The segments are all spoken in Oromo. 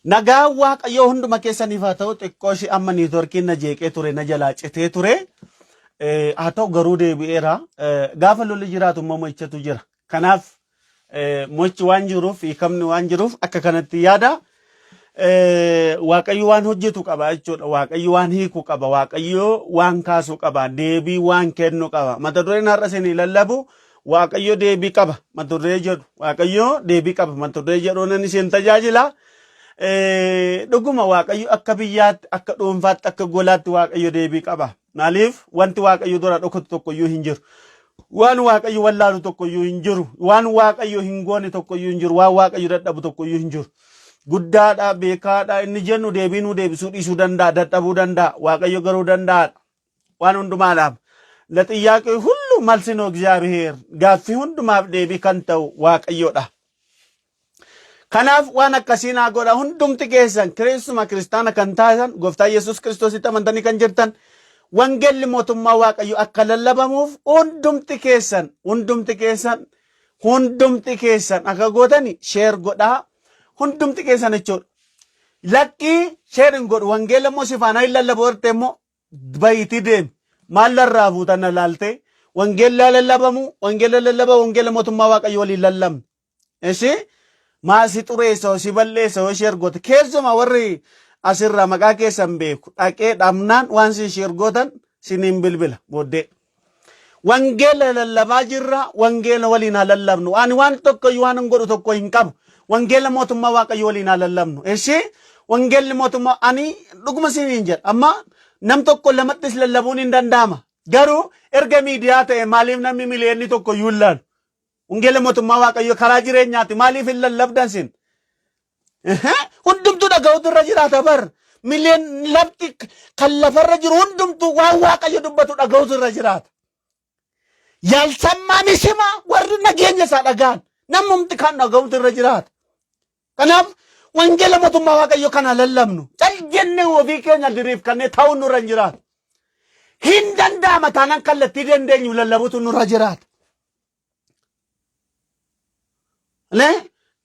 Nagaan Waaqayyoo hunduma keessaniif haa ta'u xiqqoo ishee amma niitworkiin na jeeqee ture na jalaa citee ture. Haa ta'u garuu deebi'eera. Gaafa lolli jiraatu immoo mo'ichatu jira. Kanaaf mo'ichi waan jiruuf hiikamni waan jiruuf akka kanatti yaada. Waaqayyo waan hojjetu qaba jechuudha. Waaqayyo waan hiiku qaba. Waaqayyo waan kaasu qaba. Deebii waan kennu qaba. Mata dureen har'a isinii lallabu Waaqayyo deebii qaba. Mata duree jedhu. Waaqayyo deebii qaba. Mata duree jedhu nan isin tajaajila. Dhuguma Waaqayyo akka biyyaatti, akka dhuunfaatti, akka golaatti Waaqayyo deebii qaba. Maaliif wanti Waaqayyo dura dhokatu tokko iyyuu hin jiru. Waan Waaqayyo wallaalu tokko iyyuu hin jiru. Waan Waaqayyo hin goone tokko iyyuu hin jiru. Waan Waaqayyo dadhabu tokko iyyuu hin jiru. Guddaadha, beekaadha inni jennu deebii nuu deebisuu dhiisuu danda'a, dadhabuu danda'a. Waaqayyo garuu danda'aadha. Waan hundumaadhaaf. ለጥያቄ ሁሉ መልስ ነው እግዚአብሔር። Gaaffii hundumaaf deebii kan ta'u Waaqayyoodha. Kanaaf waan akkasii naa godha hundumti keessan keessuma kiristaana kan taatan gooftaa Yesuus Kiristoositti amantanii kan jirtan wangeelli mootummaa Waaqayyo akka lallabamuuf hundumti keessan hundumti keessan hundumti keessan akka gootani sheer godhaa hundumti keessan jechuudha. Lakkii sheer hin godhu wangeela immoo si faana hin lallabu horte immoo bayitii deemi. Maal larraa fuutan na laaltee wangeella lallabamu wangeela lallaba wangeela mootummaa Waaqayyo waliin lallabna. Ishi maa si xureessa si balleessa yoo ishee ergoote keessuma warri asirraa maqaa keessan beeku dhaqee dhabnaan waan si ishee ergootan siniin bilbila booddee. Wangeela lallabaa jirra wangeela waliin haa lallabnu. Ani waan tokko iyyuu waan hin godhu tokko hin qabu. Wangeela mootummaa Waaqayyo waliin haa lallabnu. Ishi wangeelli mootummaa ani dhuguma siniin jedha amma nam tokko lamattis lallabuun hin danda'ama. Garuu erga miidiyaa ta'e maaliif namni miliyoonni tokko iyyuu hin laalu? Wangeela mootummaa Waaqayyoo karaa jireenyaati. Maaliif hin lallabdan sin? Hundumtuu dhaga'utu irra jiraata bar. Mileen lafti kan lafarra jiru hundumtuu waan Waaqayyo dubbatu dhaga'utu irra jiraata. Yaalsammaan isima warri nageenya isaa dhaga'an namumti kan dhaga'utu irra jiraata. Kanaaf wangeela mootummaa Waaqayyoo kana lallabnu cal jennee ofii keenya diriirfannee ta'uun nurra hin jiraatu. Hin danda'ama taanaan kallattii dandeenyu lallabutu nurra jiraata. Lee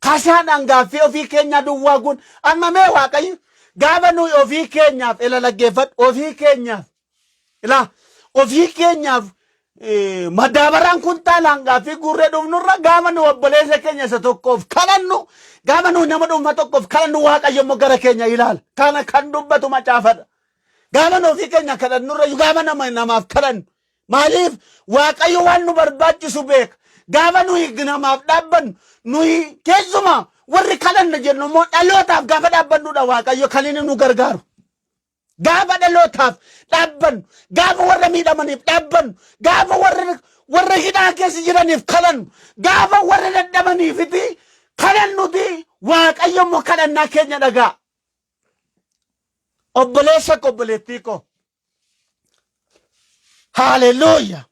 kasaadhaan gaaffii ofii keenyaa duwwaa kun amma mee Waaqayyo gaafa nuyi ofii keenyaaf ila dhaggeeffadhu ofii keenyaaf ilaa ofii keenyaaf madaabaraan kuntaalaan gaaffii guurree dhufnurra gaafa nu obboleessa keenya isa tokkoof kadhannu gaafa nu nama dhuunfaa tokkoof kadhannu Waaqayyo immoo gara keenya ilaala. Kana kan dubbatu macaafadha. Gaafa nu ofii keenya kadhannurra gaafa nama namaaf kadhannu maaliif Waaqayyo waan nu barbaachisu beeka. Gaafa nuyi namaaf dhaabbannu nuyi keessumaa warri kadhanna jennu immoo dhalootaaf gaafa dhaabbannudha Waaqayyo kan inni nu gargaaru. Gaafa dhalootaaf dhaabbannu, gaafa warra miidhamaniif dhaabbannu, gaafa warra warra hidhaa keessa jiraniif kadhannu, gaafa warra dadhabaniifiti kadhannuti Waaqayyo immoo kadhannaa keenya dhaga'a. Obboleessa koo obboleettii koo. Haaleluyyaa.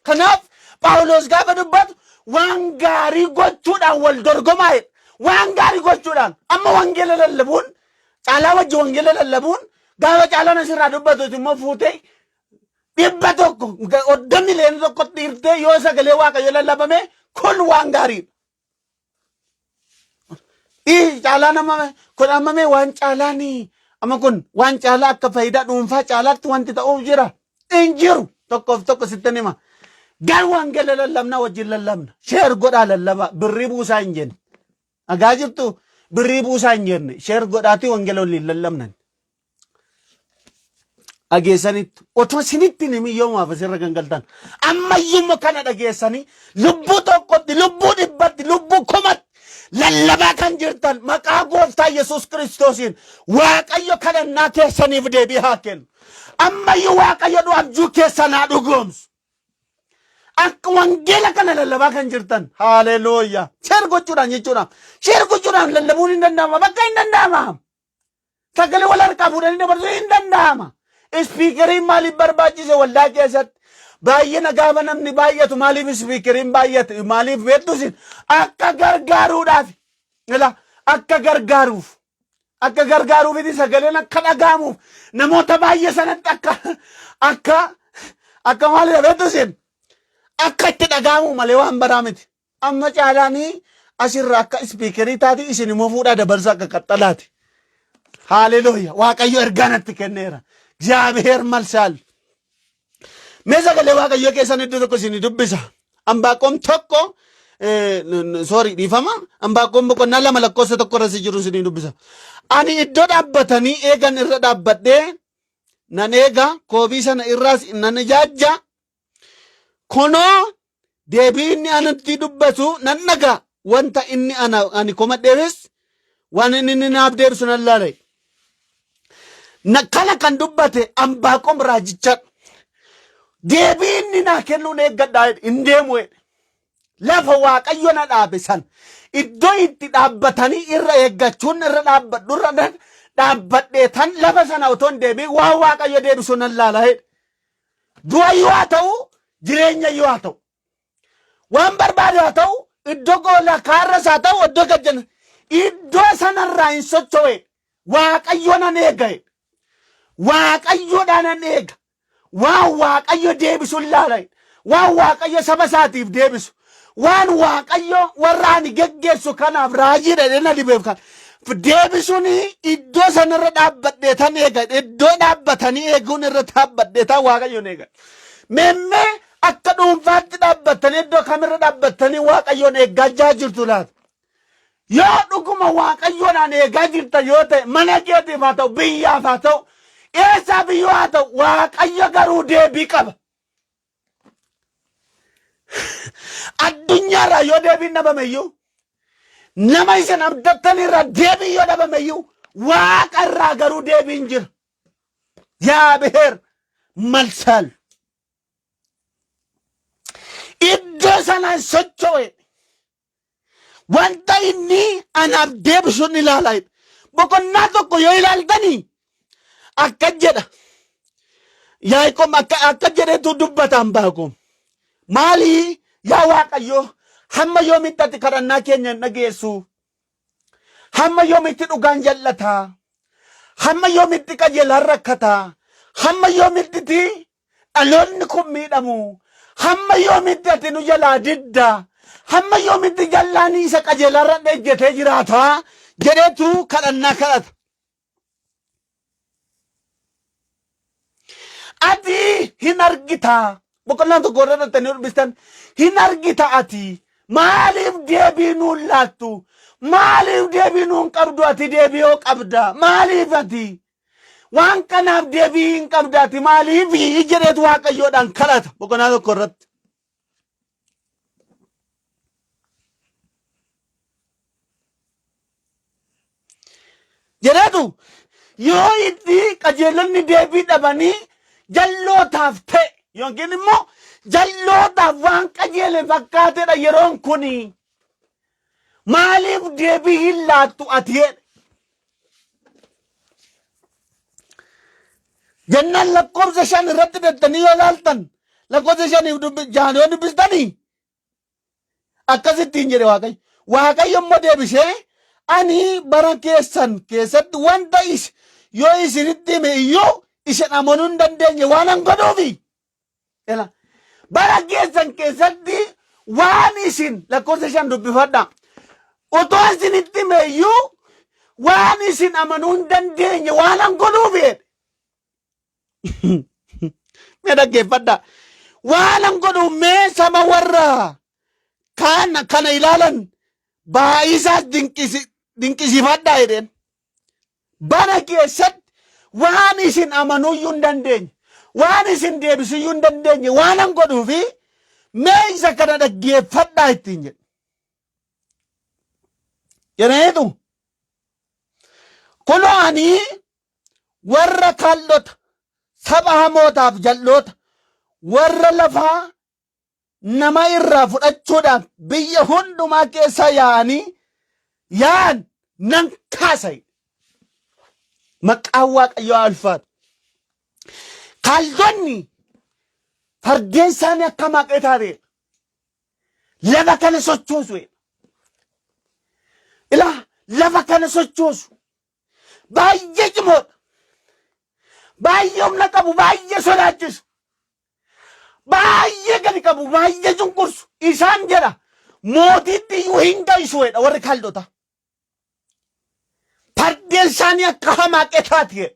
Kanaaf Phaawulos gaafa dubbatu waan gaarii gochuudhaan wal dorgomaa jedha. Waan gaarii gochuudhaan amma wangeela lallabuun caalaa wajji wangeela lallabuun gaafa caalaan asirraa dubbatu immoo fuutee 100 odda miliyoona tokkotti hirtee yoo sagalee waaqayyo lallabame kun waan gaariidha. Ii caalaan amma kun amma mee waan caalaan amma kun waan caalaa akka faayidaa dhuunfaa caalaatti wanti ta'uuf jira. Hin jiru tokkoof tokko sittan hima. Garuu wangeela lallabnaa wajjin lallabna. Sheer godhaa lallabaa birrii buusaa hin jenne. Dhagaa jirtu birrii buusaa hin jenne sheer godhaatii wangeela waliin lallabnan. Dhageessanitti otoo isinitti hin himin yoomaaf asirra gangaltan. Ammayyumma kana dhageessanii lubbuu tokkotti, lubbuu dhibbatti, lubbuu kumatti lallabaa kan jirtan maqaa gooftaa Yesuus Kiristoosiin Waaqayyo kadhannaa keessaniif deebii haa kennu. Ammayyuu Waaqayyo nu abjuu keessan haa dhugoomsu. Akka wangeela kana lallabaa kan jirtan haaleluuyaa. Sheer gochuudhaan jechuudha. Sheer gochuudhaan lallabuun hin danda'ama. Bakka hin danda'ama. Sagalee wal harkaa fuudhanii dabarsuu hin danda'ama. Ispiikeriin maaliif barbaachise waldaa keessatti? Baay'ina gaafa namni baay'atu maaliif ispiikeriin baay'ate? Maaliif beektu isin? Akka gargaaruudhaaf. Ila akka gargaaruuf. Akka gargaaruufiti sagaleen akka dhaga'amuuf namoota baay'ee sanatti akka akka akka maalidha beektu isin? Akka itti dhaga'amu malee waan baraa miti. Amma caalaanii asirra akka ispiikerii taati isin immoo fuudhaa dabarsa akka qaxxalaati. Haaleluuya. Waaqayyo ergaa natti kenneera. እግዚአብሔር መልሳል. Mee sagalee Waaqayyoo keessan iddoo tokko isin dubbisa. Ambaaqoom tokko sorry dhiifama. Ambaaqoom boqonnaa 2 lakkoofsa 1 irra si jiru isin dubbisa. Ani iddoo dhaabbatanii eegan irra dhaabbadhee nan eega koobii sana irraas nan ijaajja. Kunoo deebii inni anatti dubbatu nan dhaga wanta inni ana ani komadheefis waan inni naaf deebisu nan laala. Na kana kan dubbate Ambaaqom raajicha. Deebii inni naa kennuun eeggadhaa jedhe hin deemu jedhe. Lafa Waaqayyo na dhaabe san iddoo itti dhaabbatanii irra eeggachuun irra dhaabbadhu irra dhaabbadhee tan lafa sana otoo hin deebiin waan Waaqayyo deebisu nan laala jedhe. Du'a yoo haa ta'u, jireenya yoo haa ta'u. Waan barbaade haa ta'u, iddoo goola kaarras haa ta'u, iddoo gajjana. Iddoo sanarraa hin socho'e. Waaqayyo nan eega. Waaqayyoodhaan nan eega. Waan Waaqayyo deebisu hin laala. Waan Waaqayyo saba isaatiif deebisu. Waan Waaqayyo warra ani geggeessu kanaaf raajii dhadhee na dibeef kan deebisuun iddoo sanarra dhaabbadhee tan eega. Iddoo dhaabbatanii eeguun irra dhaabbadhee tan Waaqayyoon eega. Meemmee akka dhuunfaatti dhaabbattanii iddoo kamirra dhaabbattanii Waaqayyoon eeggaa jirtu laata? Yoo dhuguma Waaqayyoodhaan eegaa jirta yoo ta'e mana keetiif haa ta'u biyyaaf haa ta'u eessaaf iyyuu haa ta'u Waaqayyo garuu deebii qaba. Addunyaarraa yoo deebiin dhabame iyyuu nama isin abdattan irraa deebiin yoo dhabame iyyuu waaqa irraa garuu deebiin jira. Yaa biheer malsaal. Iddoo sanaan socho'e wanta inni anaaf deebisu ni ilaala. Boqonnaa 1 yoo ilaaltanii akka jedha. Yaaqoob akka akka jedhetu dubbata Ambaaqoom. Maalii yaa Waaqayyo hamma yoomitti ati kadhannaa keenya hin dhageessu? Hamma yoomitti dhugaan jal'ata? Hamma yoomitti qajeelaan rakkata? Hamma yoomitti dhaloonni kun miidhamu? Hamma yoomitti ati nu jalaa didda? Hamma yoomitti jallaan isa qajeelaarra ejjetee jiraata? Jedheetu kadhannaa kadhata. Ati hin argita. Boqonnaan 1 irra dhattanii dubbistan hin argita ati. Maaliif deebii nuun laattu? Maaliif deebii nuun qabdu ati deebii yoo qabda? Maaliif ati? Waan kanaaf deebii hin qabda ati maaliif jedheetu Waaqayyoodhaan kadhata boqonnaa 1 irratti. Jedheetu yoo itti qajeelonni deebii dhabanii jallootaaf ta'e yookiin immoo jallootaaf waan qajeele fakkaatedha yeroon kuni. Maaliif deebii hin laattu ati jedhe. Jennaan lakkoofsa 5 irratti dattanii yoo laaltan lakkoofsa shaniif jahan yoo dubbistanii akkasittiin jedhe Waaqayyo. Waaqayyo immoo deebisee ani bara keessan keessatti wanta is yoo isinitti hime iyyuu isin amanuu hin dandeenye waan an godhuufi. Ela bara keessan keessatti waan isin lakkoofsa 5 dubbifadha. Otoo isinitti hime iyyuu waan isin amanuu hin dandeenye waan an godhuufi jedhe. Mee dhaggeeffadha. Waan an godhu mee saba warra kaan kana ilaalan Baay'isaas dinqisiifadhaa jedheen. Bara keessatti waan isin amanuuyyuu hin dandeenye, waan isin deebisuuyyuu hin dandeenye waanan godhuufi mee isa kana dhaggeeffadhaa ittiin jedhe. Jedhaniitu kunoo ani warra kallota saba hamootaaf jal'oota warra lafaa nama irraa fudhachuudhaaf biyya hundumaa keessa yaa'anii yaa'an nan kaasa. Maqaan Waaqayyoo haa ulfaatu. Kaaldonni fardeen isaanii akka maqee taateedha. Lafa kana sochoosu. Ilaa lafa kana sochoosu. Baay'ee cimoodha. Baay'ee humna qabu, baay'ee sodaachisu. Baay'ee gadi qabu, baay'ee cunqursu. Isaan jedha mootiitti iyyuu hin ga'isu jedha warri kaldota. Fardeen isaanii akka hamaaqee taati jedha.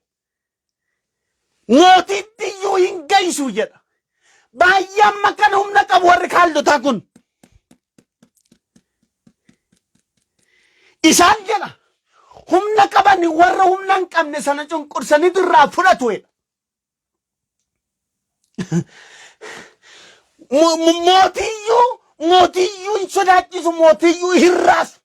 Mootiitti iyyuu hin ga'isu jedha. Baay'ee amma kana humna qabu warri kaaldotaa kun. Isaan jedha humna qaban warra humna hin qabne sana cunqursaniitu irraa fudhatu jedha. Mootiyyuu mootiyyuu hin sodaachisu mootiyyuu hin raasu.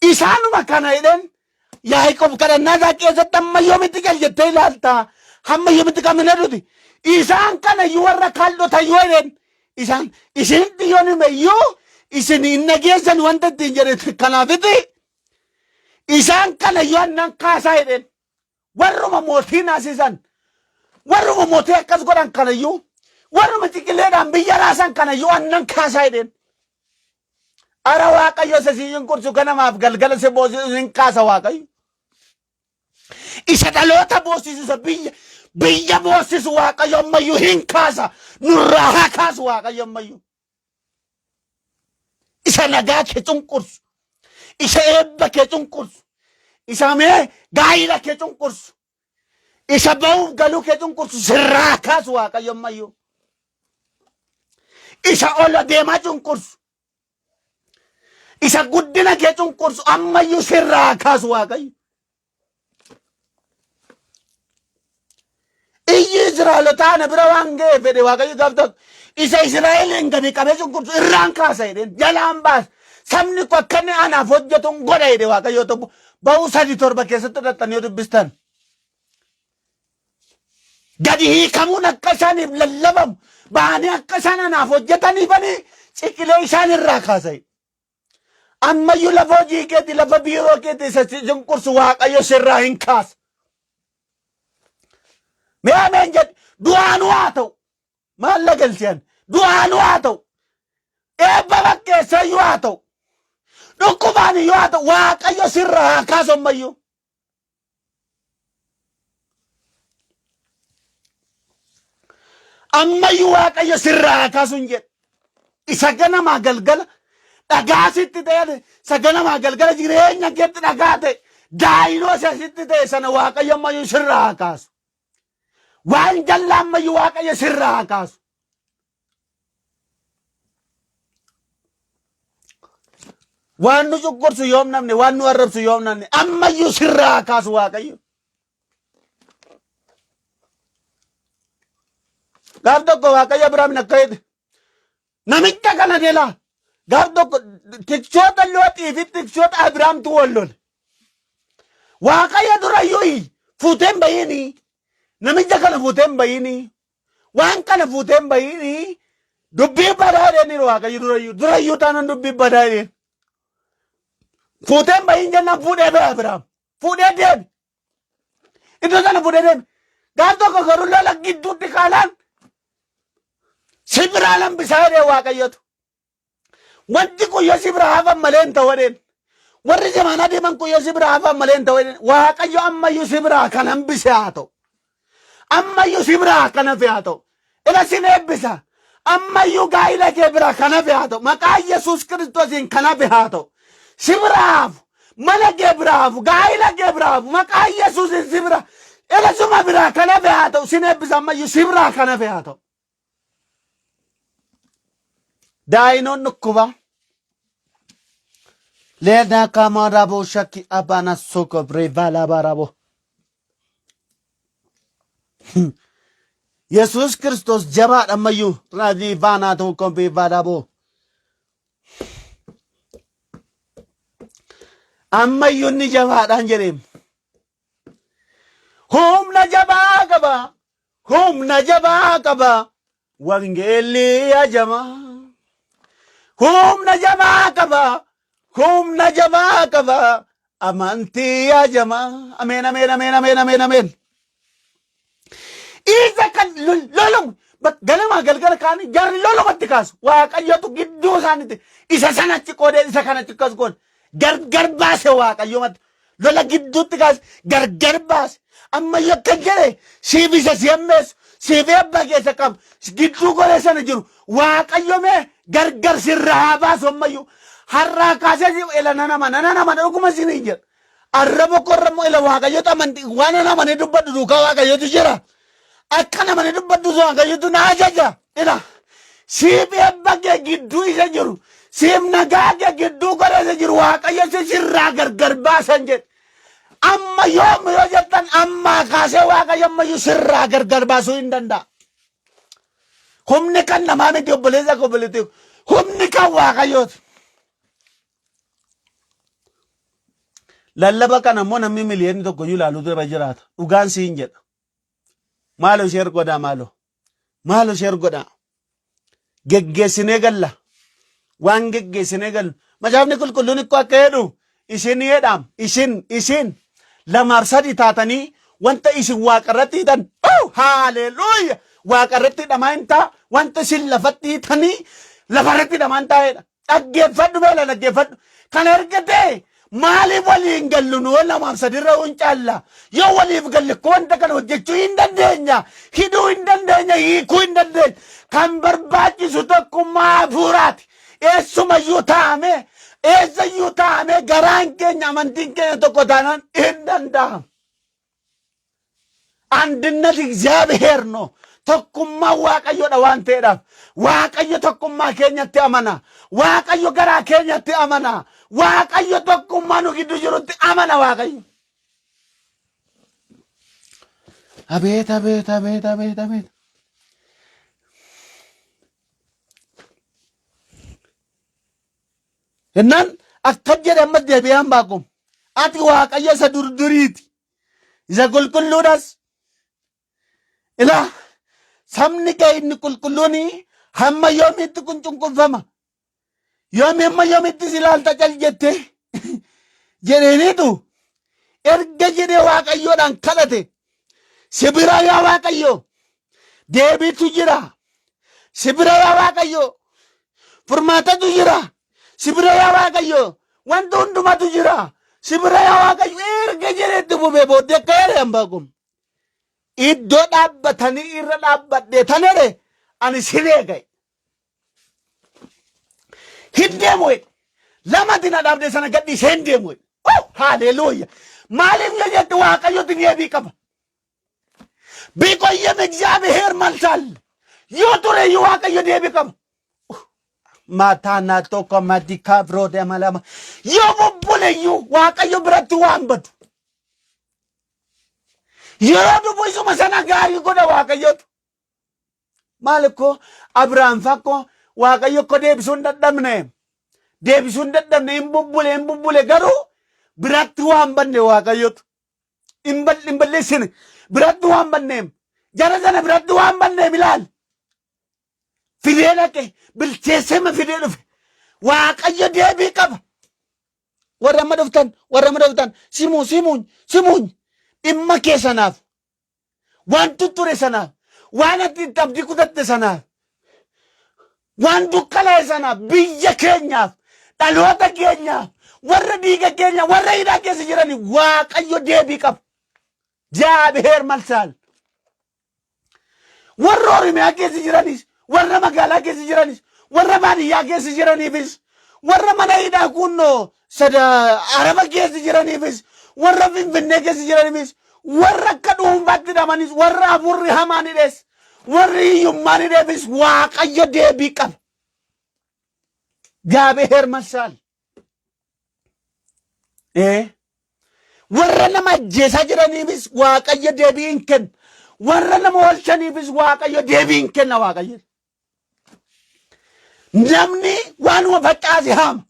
Isaanuma kana jedheen Yaaqoob kadhannaa isaa keessatti hamma yoomitti cal jettee ilaalta hamma yoomitti qabna duti isaan kana iyyuu warra kaldota yoo jedheen isaan isinitti yoon hime iyyuu isin hin dhageessan wanta ittiin jedhe kanaafiti isaan kana iyyuu annan kaasaa jedheen warruma mootii naasisan warruma mootii akkas godhan kanayyuu warruma ciqileedhaan biyya raasan kanayyuu annan kaasaa jedheen. Ara Waaqayyo isa si cunqursu ganamaaf galgala si boosisu hin kaasa Waaqayyo. Isa dhaloota boosisu isa biyya biyya boosisu Waaqayyo ammayyuu hin kaasa nurraa haa kaasu Waaqayyo ammayyuu. Isa nagaa kee cunqursu, isa eebba kee cunqursu, isa mee gaa'ila kee cunqursu, isa ba'uuf galuu kee cunqursu sirraa kaasu Waaqayyo ammayyuu. Isa ol adeemaa cunqursu, isa guddina kee cunqursu ammayyuu sirraa kaasu Waaqayyo. Iyyi Israa'elotaa ana bira waan ga'eef jedhe Waaqayyo gaaf tokko isa Israa'eliin gadi qabee cunqursu irraan kaasa jedheen jalaan baasa. Sabni koo akka inni anaaf hojjetu hin godha jedhe Waaqayyo tokko ba'uu 3:7 keessatti dhaxxanii yoo dubbistan. Gadi hiikamuun akka isaaniif lallabamu bahanii akka isaan anaaf hojjetaniifanii ciqilee isaan irraa kaasa jedhe. Ammayyuu lafa hojii keetii lafa biiroo keetii isa si cunqursu Waaqayyo sirraa hin kaasa. Mee ameen jedhi du'aanuu haa ta'u maal la galchiyan du'aanuu haa ta'u eebba bakkeessayyuu haa ta'u dhukkubaan iyyuu haa ta'u Waaqayyo sirraa haa kaasu ammayyuu. Ammayyuu Waaqayyo sirraa haa kaasu hin jedhe. Isa ganamaa galgala dhagaa sitti ta'e isa ganamaa galgala jireenya keetti dhagaa ta'e daayinoo isa sitti ta'e sana Waaqayyo ammayyuu sirraa haa kaasu. Waan jallaa ammayyuu Waaqayyo sirraa haa kaasu. Waan nu cunqursu yoom namne, waan nu arrabsu yoom namne, ammayyuu sirraa haa kaasu Waaqayyo. Gaaf tokko Waaqayyo Abiraamin akka jedhe, namicha kana delaa gaaf tokko tiksoota Looxii fi tiksoota Abiraamtu wal lole. Waaqayyo durayyuu fuutee hin bahiinii, namicha kana fuutee hin bahiinii, Waan kana fuutee hin bahiini dubbii badaa jedhaniiru Waaqayyo durayyuu durayyuu taanaan dubbii badaa jedheen. Fuutee hin bahiin jennaan fuudhee ba'e Abiraam. Fuudhee deeme. Iddoo sana fuudhee deeme. Gaaf tokko garuu lola gidduutti kaalaan si biraa lambisaa jedhee Waaqayyotu. Wanti kun yoo si biraa hafan malee hin ta'u jedheen. Warri jamaanaa deeman kun yoo si biraa hafan malee hin ta'u jedheen. Waaqayyo ammayyuu si biraa kan hambise haa ta'u. Ammayyuu si biraa kan hafe haa ta'u. Ila sin eebbisa. Ammayyuu gaa'ila kee biraa kan hafe haa ta'u. Maqaa Yesuus Kiristoosiin kan hafe haa ta'u. Si biraa hafu. Mana kee biraa hafu. Gaa'ila kee biraa hafu. Maqaa Yesuusiin si biraa. Ila suma biraa kan hafe haa ta'u. Sin eebbisa ammayyuu si biraa kan hafe haa ta'u. Daayinoon dhukkuba. Leenaa kaamaa raaboo shakki abaana soko breevaalaa baaraaboo. Yesuus Kiristoos jabaadha ammayyuu raadii baanaa ta'uu kan beevaalaaboo. Ammayyuu inni jabaadhaan jedheem. Humna jabaa qaba. Humna jabaa qaba. Wangeelli ajama. Humna jabaa qaba. Humna jabaa qaba. Amantii ajama. Ameen ameen ameen ameen ameen ameen. Isa kan lolamu ganamaa galgala kaanii jarri lolumatti kaasu. Waaqayyotu gidduu isaaniitti isa sanatti qoodee isa kanatti akkas godhe. Gargar baase Waaqayyomatti. Lola gidduutti kaase gargar baase. Amma yakka jedhe siif isa si hammeessu siif eebba keessa qabu gidduu golee sana jiru Waaqayyo mee gargar sirra haa baasu ammayyuu. Har'aa kaasee si ela nan amana nan amana dhuguma isiniin jedha. Arraba korra immoo ila Waaqayyotu amanti waan an amanee dubbadhu duukaa Waaqayyotu jira. Akka an amanee dubbadhu Waaqayyotu na ajaja. Ila siif eebba kee gidduu isa jiru siif nagaa kee gidduu gara isa jiru Waaqayyo si sirraa gargar baasan jedhe. Amma yoom yoo jettan ammaa kaasee Waaqayyo ammayyuu sirraa gargar baasuu hin danda'a. Humni kan namaa miti obboleessa koo obboleettii koo. Humni kan Waaqayyooti. Lallaba kana immoo namni miliyoonni tokko iyyuu ilaaluutu irra jiraata. Dhugaan siin jedha. Maaloo sheer godhaa maaloo. Maaloo sheer godhaa. Geggeessinee galla. Waan geggeessinee gallu. Macaafni qulqulluun ikkoo akka jedhu isin jedhaam isin isin lamaaf sadi taatanii wanta isin waaqa irratti hiitan oh haaleluuya waaqa irratti hidhamaa hin ta'a wanta isin lafatti hiitanii lafa irratti hidhamaa hin taa'edha. Dhaggeeffadhu beela dhaggeeffadhu. Kana erga ta'e maaliif waliin gallu nu lamaaf sadirra hin caalla. Yoo waliif galle koo wanta kana hojjechuu hin dandeenya. Hidhuu hin dandeenya, hiikuu hin dandeenya. Kan barbaachisu tokkummaa hafuuraati. Eessumayyuu taa'ame, eessayyuu taa'ame garaan keenya amantiin keenya tokko taanaan hin danda'amu. አንድነት እግዚአብሔር ነው። Tokkummaa Waaqayyoodha waan ta'eedhaaf. Waaqayyo tokkummaa keenyatti amana. Waaqayyo garaa keenyatti amana. Waaqayyo tokkummaa nu gidduu jirutti amana Waaqayyo. Abeet abeet abeet abeet abeet. Jennaan akka jedhe ammas deebi'ee Anbaaqom. Ati Waaqayyo isa durduriiti. Isa qulqulluudhas. Ilaa sabni kee inni qulqulluun hamma yoomiitti kun cunqurfama? Yoomi hamma yoomiitti si ilaalta cal jettee jedheeniitu erga jedhee Waaqayyoodhaan kadhate si bira yaa Waaqayyo deebiitu jira. Si bira yaa Waaqayyo furmaatatu jira. Si bira yaa Waaqayyo wanta hundumatu jira. Si bira yaa Waaqayyo erga jedhee itti fufee booddee akka jedhe Anbaaqom. Iddoo dhaabbatanii irra dhaabbadhee tanere ani sin eega. Hin deemu jedhe. Lamati na dhaabdee sana gadhiisee hin deemu jedhe. Oh, haleluuya. Maaliif yoo jette Waaqayyotu deebii qaba. ቢቆይም እግዚአብሔር መልስ አለ። Yoo ture iyyuu Waaqayyo deebii qaba. Maataanaa tokko madikaa biroo deema lama. Yoo bubbule iyyuu Waaqayyo biratti waan badu. Yeroo dhufu isuma sana gaarii godha Waaqayyotu. Maal ikkoo Abiraam fakkoo Waaqayyo akkoo deebisuu hin dadhabne. Deebisuu hin dadhabne hin bubbule hin bubbule garuu biratti waan banne Waaqayyotu. Hin hin balleessine biratti waan banneem. Jara sana biratti waan banneem ilaali. Fidee dhaqe bilcheessee ma fidee dhufe. Waaqayyo deebii qaba. Warra amma dhuftan warra amma dhuftan simuu simuun simuun dhimma kee sanaaf waan tutture sanaaf waan ati itti abdii kutatte sanaaf waan dukkanaa'e sanaaf biyya keenyaaf dhaloota keenyaaf warra dhiiga keenya warra hidhaa keessa jiraniif Waaqayyo deebii qaba. እግዚአብሔር መልስ አለ. Warra Oromiyaa keessa jiranis, warra magaalaa keessa jiranis, warra baadiyyaa keessa jiraniifis, warra mana hidhaa kunnoo sada Araba keessa jiraniifis, warra Finfinnee keessa jiraniifis, warra akka dhuunfaatti hidhamanis, warra hafuurri hamaan hidhes, warri hiyyummaan hidheefis Waaqayyo deebii qaba. Gaabeheer Massaal. Ee. Warra nama ajjeesaa jiraniifis Waaqayyo deebii hin kenna. Warra nama oolchaniifis Waaqayyo deebii hin kenna Waaqayyo. Namni waanuma facaase haama.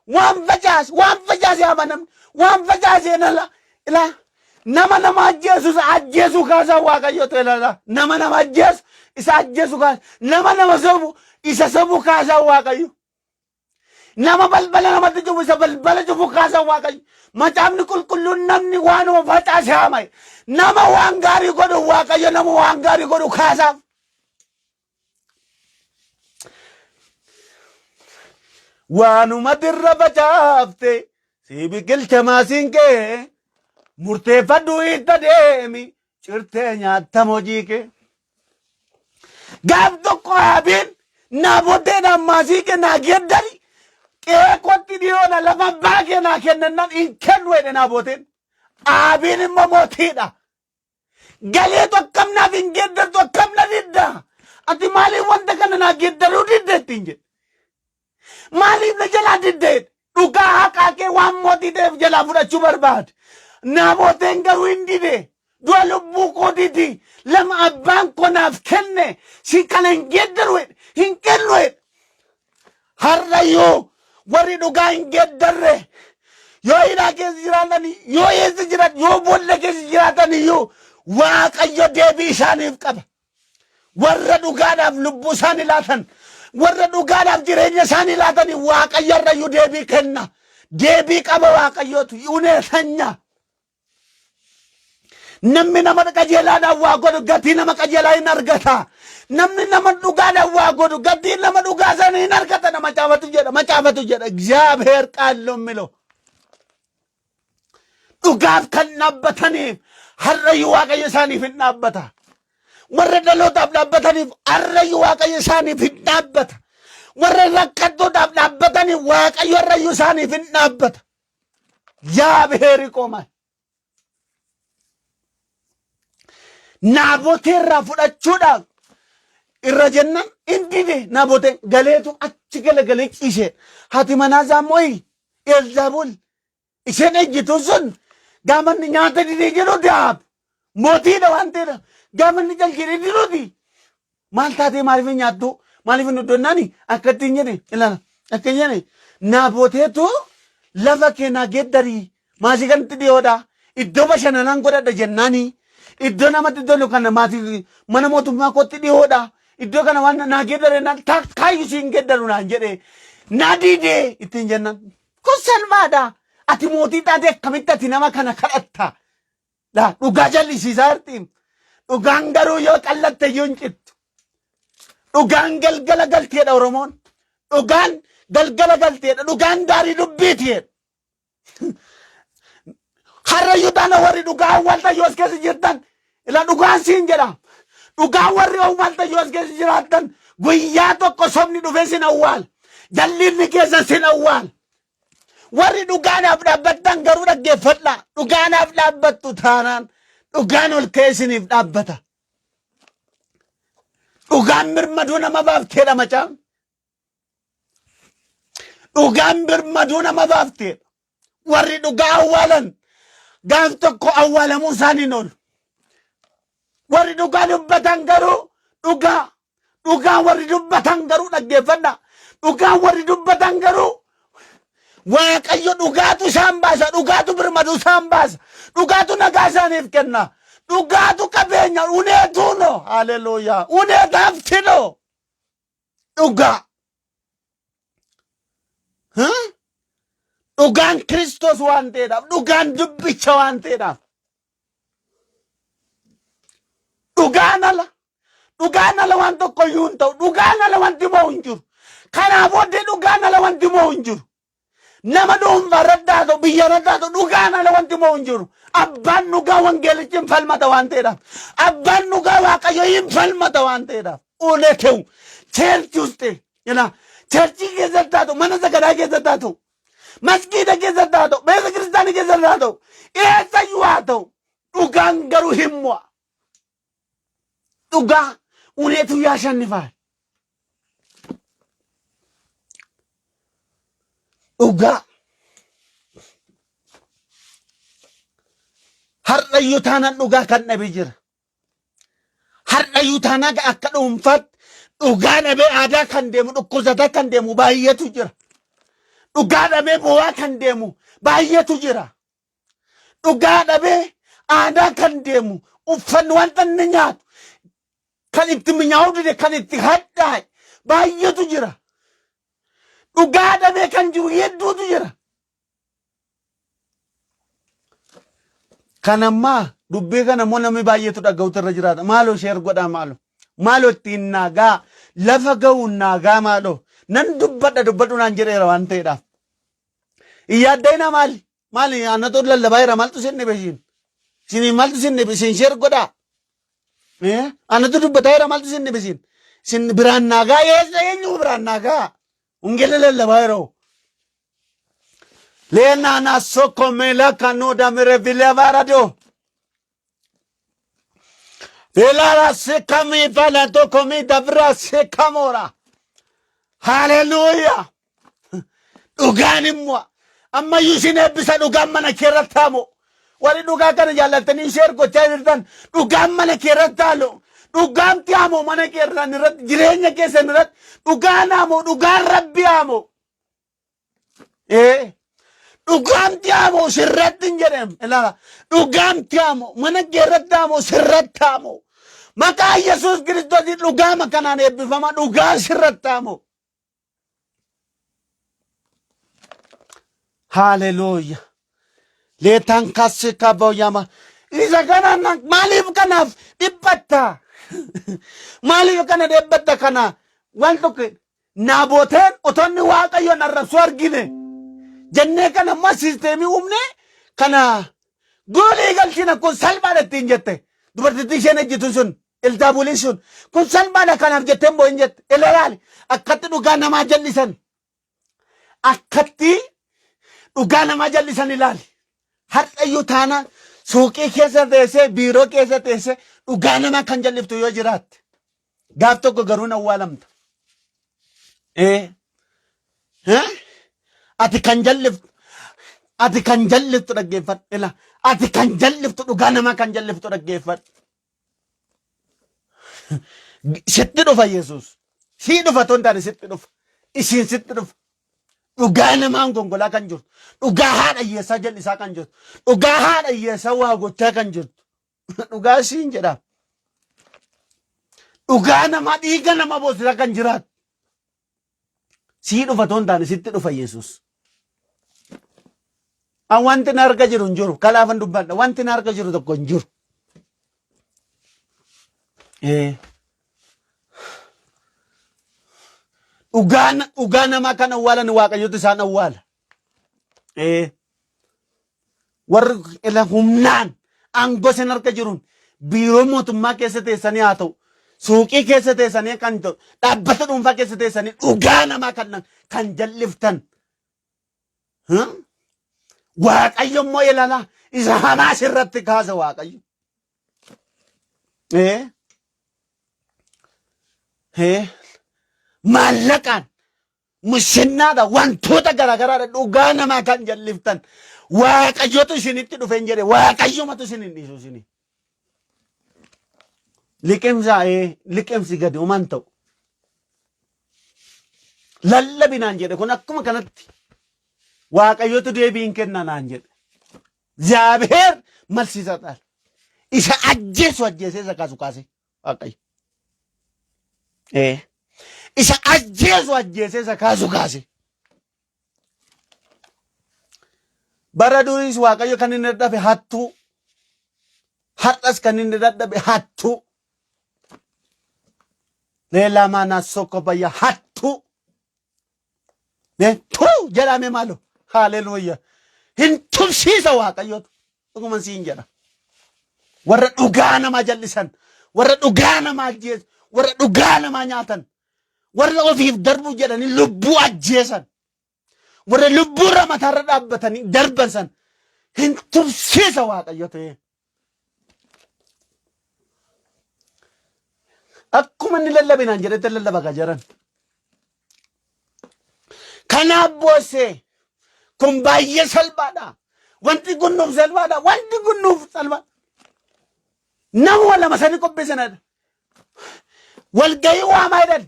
Waan facaase waan facaase haama namni. Waan facaase nala ilaa nama nama ajjeesu isa ajjeesu kaasaa Waaqayyotu ilala. Nama nama ajjeesu isa ajjeesu kaasa. Nama nama sobu isa sobu kaasaa Waaqayyo. Nama balbala namatti cufu isa balbala cufu kaasaa Waaqayyo. Macaafni qulqulluun namni waanuma facaase haama. Nama waan gaarii godhu Waaqayyo nama waan gaarii godhu kaasaaf. Waanuma dirra facaafte si biqilcha maasiin kee murteeffadhu itti deemi cirtee nyaattama hojii kee. Gaaf tokko Aabiin Naaboteedhaan maasii kee naa geeddari qe'ee kootti dhiyoodha lafa abbaa kee naa kennannaan hin kennu jedhe Naaboteen. Aabiin immoo mootiidha. Galeetu akkam naaf hin geeddartu akkam na didda. Ati maaliif wanta kana naa geeddaruu didda ittiin jedhe. Maaliif na jalaa didda jedhe. Dhugaa haqaa kee waan mootii ta'eef jalaa fudhachuu barbaade. Naaboteen garuu hin dide. Du'a lubbuu kootiiti. Lama abbaan koo naaf kenne si kana hin geeddaru jedhe. Hin kennu jedhe. Har'ayyuu warri dhugaa hin geeddarre yoo hidhaa keessa jiraatan yoo eessa jiraatan yoo boolla keessa jiraatan iyyuu Waaqayyo deebii isaaniif qaba. Warra dhugaadhaaf lubbuu isaanii laatan warra dhugaadhaaf jireenya isaanii laatan Waaqayyo har'ayyuu deebii kenna. Deebii qaba Waaqayyootu uneesanya. Namni nama qajeelaadhaan waa godhu gatii nama qajeelaa hin argata. Namni nama dhugaadhaan waa godhu gatii nama dhugaa sana hin argata. Macaafatu jedha macaafatu jedha. እግዚአብሔር ቃል ነው የሚለው። Dhugaaf kan dhaabbataniif har'ayyuu Waaqayyo isaaniif hin dhaabbata. Warra dhalootaaf dhaabbataniif har'ayyuu Waaqayyo isaaniif hin dhaabbata. Warra rakkattoodhaaf dhaabbataniif Waaqayyo har'ayyuu isaaniif hin dhaabbata. እግዚአብሔር ይቆማል። Naabotee irraa fudhachuudhaaf irra jennaan hin dide Naaboteen galeetu achi galagalee ciisee haati manaa isaa immoo Eelzaabuul isheen ejjitu sun gaafa inni nyaata didee jedhu daab mootiidha waan ta'eedha gaafa inni cal jedhee diduuti maal taatee maaliif hin nyaattu maaliif hin duddannaani akka ittiin jedhe ilaala akka hin jedhe Naaboteetu lafa kee naa geeddarii maasii kanatti dhiyoodha iddoo bashannanaan godhadha jennaani iddoo namatti tolu kana maatii mana mootummaa kootti dhiyoodha iddoo kana waan naa geeddare naan takkaayyuu siin geeddaru naan jedhe naa didee ittiin jennaan kun salphaadha ati mootii taate akkamitti ati nama kana kadhatta Laa dhugaa jallisiisaa jirti. Dhugaan garuu yoo qallatte iyyuu hin cittu. Dhugaan galgala galteedha Oromoon. Dhugaan galgala galteedha. Dhugaan daarii dubbiiti jedha. Har'ayyuu taana warri dhugaa awwaaltan yoo as keessa jirtan ila dhugaan siin jedha. Dhugaa warri awwaaltan yoo as keessa jiraattan guyyaa tokko sobni dhufee sin awwaala. Jallinni keessa sin awwaala. Warri dhugaadhaaf dhaabbattan garuu dhaggeeffadhaa. Dhugaadhaaf dhaabbattu taanaan dhugaan ol ka'ee isiniif dhaabbata. Dhugaan birmaduu nama baafteedha macaafni. Dhugaan birmaduu nama baafteedha. Warri dhugaa awwaalan gaaf tokko awwaalamuu isaanii hin oolu. Warri dhugaa dubbatan garuu dhugaa Dhugaa warri dubbatan garuu dhaggeeffadha. Dhugaa warri dubbatan garuu Waaqayyo dhugaatu isaan baasa. Dhugaatu birmadu isaan baasa. Dhugaatu nagaa isaaniif kenna. Dhugaatu qabeenya uneetuu no. Haleluuyaa. Uneetaaf tino. Dhugaa. Huh? Dhugaan Kiristoos waan ta'eedhaaf. Dhugaan dubbicha waan ta'eedhaaf. Dhugaan ala. Dhugaan ala waan tokko iyyuu hin ta'u. Dhugaan ala wanti mo'u hin jiru. Kanaa booddee dhugaan ala wanti mo'u hin jiru. Nama dhuunfaa irratti haa ta'u, biyya irratti haa ta'u, dhugaan ala wanti mo'u hin jiru. Abbaan dhugaa wangeelichi hin falmata waan ta'eedhaaf. Abbaan dhugaa Waaqayyo hin falmata waan ta'eedhaaf. Uletew church ውስጥ ila churchii keessatti haa ta'u, mana sagadaa keessatti haa ta'u, masgiida keessatti haa ta'u, beesa kiristaanii keessatti haa ta'u, eessayyuu haa ta'u, dhugaan garuu hin mo'a. Dhugaa uleetu yaashannifaal. Dhugaa. Har'ayyuu taanaan dhugaa kan dhabe jira. Har'ayyuu taanaan akka dhuunfaatti dhugaa dhabee aadaa kan deemu dhukkubsataa kan deemu baay'eetu jira. Dhugaa dhabee boo'aa kan deemu baay'eetu jira. Dhugaa dhabee aadaa kan deemu uffanni wanta inni nyaatu kan itti minyaa'uu dide kan itti hadhaa'e baay'eetu jira. Dhugaa dhabee kan jiru hedduutu jira. Kan ammaa dubbii kana immoo namni baay'eetu dhaga'utu irra jiraata. Maaloo sheer godhaa maaloo. Maaloo ittiin naagaa lafa ga'uun naagaa maaloo. Nan dubbadha dubbadhu naan jedheera waan ta'eedhaaf. Hin yaadda'inaa maali? Maali anatu lallabaa jira maaltu isin dhibe ishiin? Isin maaltu isin dhibe isin sheer godhaa? Eh? Anatu dubbataa jira maaltu isin dhibe isin? Isin biraan naagaa eessa eenyu biraan naagaa? Wangeela lallabaa yeroo. Leenaa soko meela kanoo damire vilevarado. Velara sekami falato komi dabra sekamora. Haleluuyaa. Dhugaan immoo ammayyuu isin eebbisa dhugaan mana kee irratti haamu. Warri dhugaa kana jaallattanii ishee gochaa jirtan dhugaan mana kee irratti haalu. Dhugaamti haamu mana kee irratti jireenya keessan irratti dhugaan haamu dhugaan rabbi haamu. Ee dhugaamti haamu sirratti hin jedhem ilaala dhugaamti haamu mana kee irratti haamu sirratti haamu. Maqaa Yesuus Kiristoosiin dhugaama kanaan eebbifama dhugaan sirratti haamu. Haleluuya. Leetaan kassi kaboyama. Isa kana maaliif kanaaf dhiphatta? Maaliif kana dhiphatta kana? Waan tokko Naaboteen otoo inni Waaqayyoon arrabsuu argine jennee kana amma siisteemii uumne kana goolii galchina kun salphaadha ittiin jette. Dubartittii isheen ejjitu sun Elzaabuliin sun kun salphaadha kanaaf jettee hin boo'in jette. Ilaali akkatti dhugaa namaa jal'isan akkatti dhugaa namaa jal'isan ilaali. Har'ayyuu taanaan suuqii keessa teessee biiroo keessa teessee dhugaa namaa kan jal'iftu yoo jiraatte gaaf tokko garuu hin awwaalamta. Ee Eh? Ati kan jal'iftu ati kan jal'iftu dhaggeeffadhu ila ati kan jal'iftu dhugaa namaa kan jal'iftu dhaggeeffadhu. Sitti dhufa Yesuus. Sii dhufa otoo hin taane sitti dhufa. Isiin sitti dhufa. Dhugaa namaan gongolaa kan jirtu. Dhugaa haadha hiyyeessaa jal'isaa kan jirtu. Dhugaa haadha hiyyeessaa waa gochaa kan jirtu. Dhugaa siin jedha. Dhugaa namaa dhiiga nama boosisaa kan jiraatu. Sii dhufa otoo hin taane sitti dhufa Yesuus. An wanti na harka jiru hin jiru. Kalaafan dubbadha. Wanti na harka jiru tokko hin jiru. Dhugaa dhugaa namaa kan awwaalan Waaqayyotu isaan awwaala. Warri ila humnaan aangoo isin harka jiruun biiroo mootummaa keessa teessanii haa ta'u suuqii keessa teessanii kan ta'u dhaabbata dhuunfaa keessa teessanii dhugaa namaa kan kan jal'iftan. Huh? Waaqayyo immoo ilaalaa isa hamaa sirratti kaasa Waaqayyo. Ee. Ee. Maallaqaan Mussinnaadha wantoota garaagaraadha dhugaa namaa kan jalliftan waaqayyotu isinitti dhufe hin jedhe waaqayyomatu isin hin dhiisu isinii. Liqimsaa ee liqimsi gadi homaan ta'u. Lallabi naan jedhe kun akkuma kanatti waaqayyotu deebii hin kenna naan jedhe. Zaabiheer malsiisaadha. Isa ajjeesu ajjeesee isa kaasu kaase waaqayyo. Ee. Isa ajjeesu ajjeesee isa kaasu kaase. Bara duriis Waaqayyo kan inni dadhabe hattuu. Har'as kan inni dadhabe hattuu. Leelaa maanaa sokko bayya hattuu. Mee tuu jedhame maalo. Haleluuya. Hin tubsiisa Waaqayyotu. Dhuguman siin jedha. Warra dhugaa namaa jal'isan, warra dhugaa namaa ajjeesan, warra dhugaa namaa nyaatan, warra ofiif darbu jedhanii lubbuu ajjeesan, warra lubbuu irra mataarra dhaabbatanii darban san hin tubsiisa Waaqayyo ta'e. Akkuma inni lallabe naan jedhetti lallaba ka jaran. Kanaaf boossee. Kun baay'ee salphaadha. Wanti kun nuuf salphaadha. Wanti kun nuuf salphaadha. Nama lama sadi qopheessanadha. Walgahii waamaa jedhan.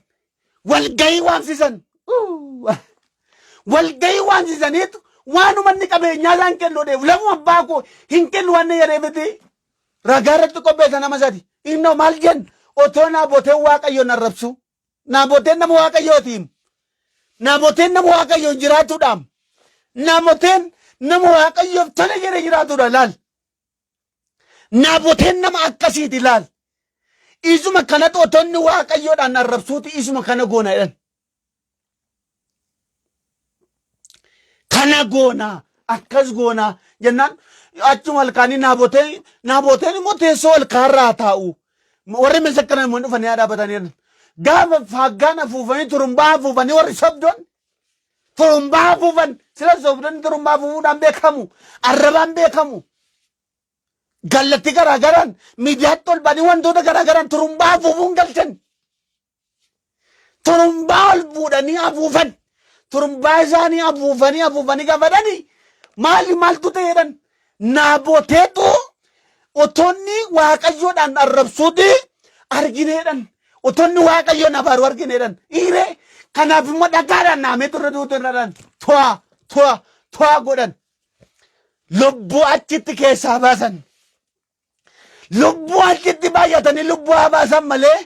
Walgahii waamsisan. Walgahii waamsisaniitu waanuma inni qabeenyaa isaan kennu dheef lafuma abbaa koo hin kennu waan jedhee miti. Ragaa irratti qopheessa nama sadi. Innoo maal jennu otoo Naaboteen Waaqayyoon arrabsu. Naaboteen nama Waaqayyootiin. Naaboteen nama Waaqayyoon jiraatuudhaam. Naaboteen nama Waaqayyoof tole jedhee jiraatuudha laal. Naaboteen nama akkasiiti laal. Isuma kanatu otoo inni Waaqayyoodhaan arrabsuuti isuma kana goona jedhan. Kana goona akkas goona jennaan achuma halkaanii Naaboteen Naaboteen immoo teessoo ol kaarraa taa'u. Warri misakkaran immoo dhufanii haa dhaabatanii jedhan. Gaafa faaggaan afuufanii turumbaa afuufanii warri sobdoon turumbaa afuufan sila sobdoonni turumbaa afuufuudhaan beekamu arrabaan beekamu. Kallattii garaa garaan miidiyaatti ol ba'anii wantoota garaa garaan turumbaa afuufuun galchan. Turumbaa ol fuudhanii afuufan. Turumbaa isaanii afuufanii afuufanii gaafadhanii maali maaltu ta'e jedhan. Naaboteetu otoonni waaqayyoodhaan arrabsuuti argine jedhan. Otoonni waaqayyoon abaaru argine jedhan. Hiiree kanaaf immoo dhagaadhaan naamee turre duutu irra jedhan. To'a to'a to'a godhan. Lubbuu achitti keessaa baasan. Lubbuu achitti baay'atanii lubbuu haa baasan malee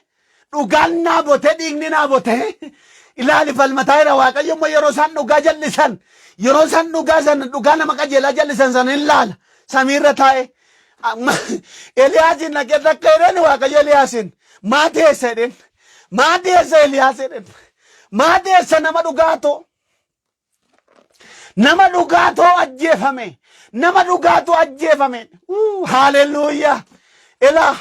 dhugaan naabotee dhiigni naabotee ilaali falmataa jira waaqayyo immoo yeroo isaan dhugaa jallisan yeroo isaan dhugaa sana dhugaa nama qajeelaa jallisan sana hin laala samiirra taa'e Eliyaasiin dhaqee takka jedheen waaqayyo Eliyaasiin maa teessa jedheen maa teessa Eliyaas jedheen maa teessa nama dhugaatoo Nama dhugaatoo ajjeefame. Nama dhugaatu ajjeefame. Haalelluuyaa. Ilaa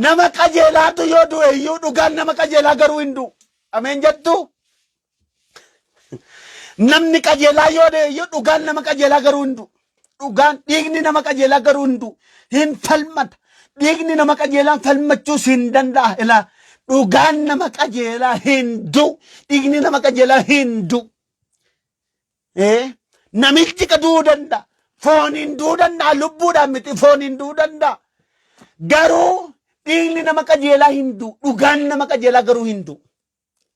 nama qajeelaatu yoo du'e iyyuu dhugaan nama qajeelaa garuu hin du'u. Ameen jettu? Namni qajeelaa yoo du'e iyyuu dhugaan nama qajeelaa garuu hin du'u. Dhugaan dhiigni nama qajeelaa garuu hin du'u. Hin falmata. Dhiigni nama qajeelaa falmachuus hin danda'a. Ilaa dhugaan nama qajeelaa hin du'u. Dhiigni nama qajeelaa hin du'u. Namichi ka du'uu danda'a. Fooniin du'uu danda'a. Lubbuudhaan miti fooniin du'uu danda'a. Garuu dhiigni nama qajeelaa hin du'u. Dhugaan nama qajeelaa garuu hin du'u.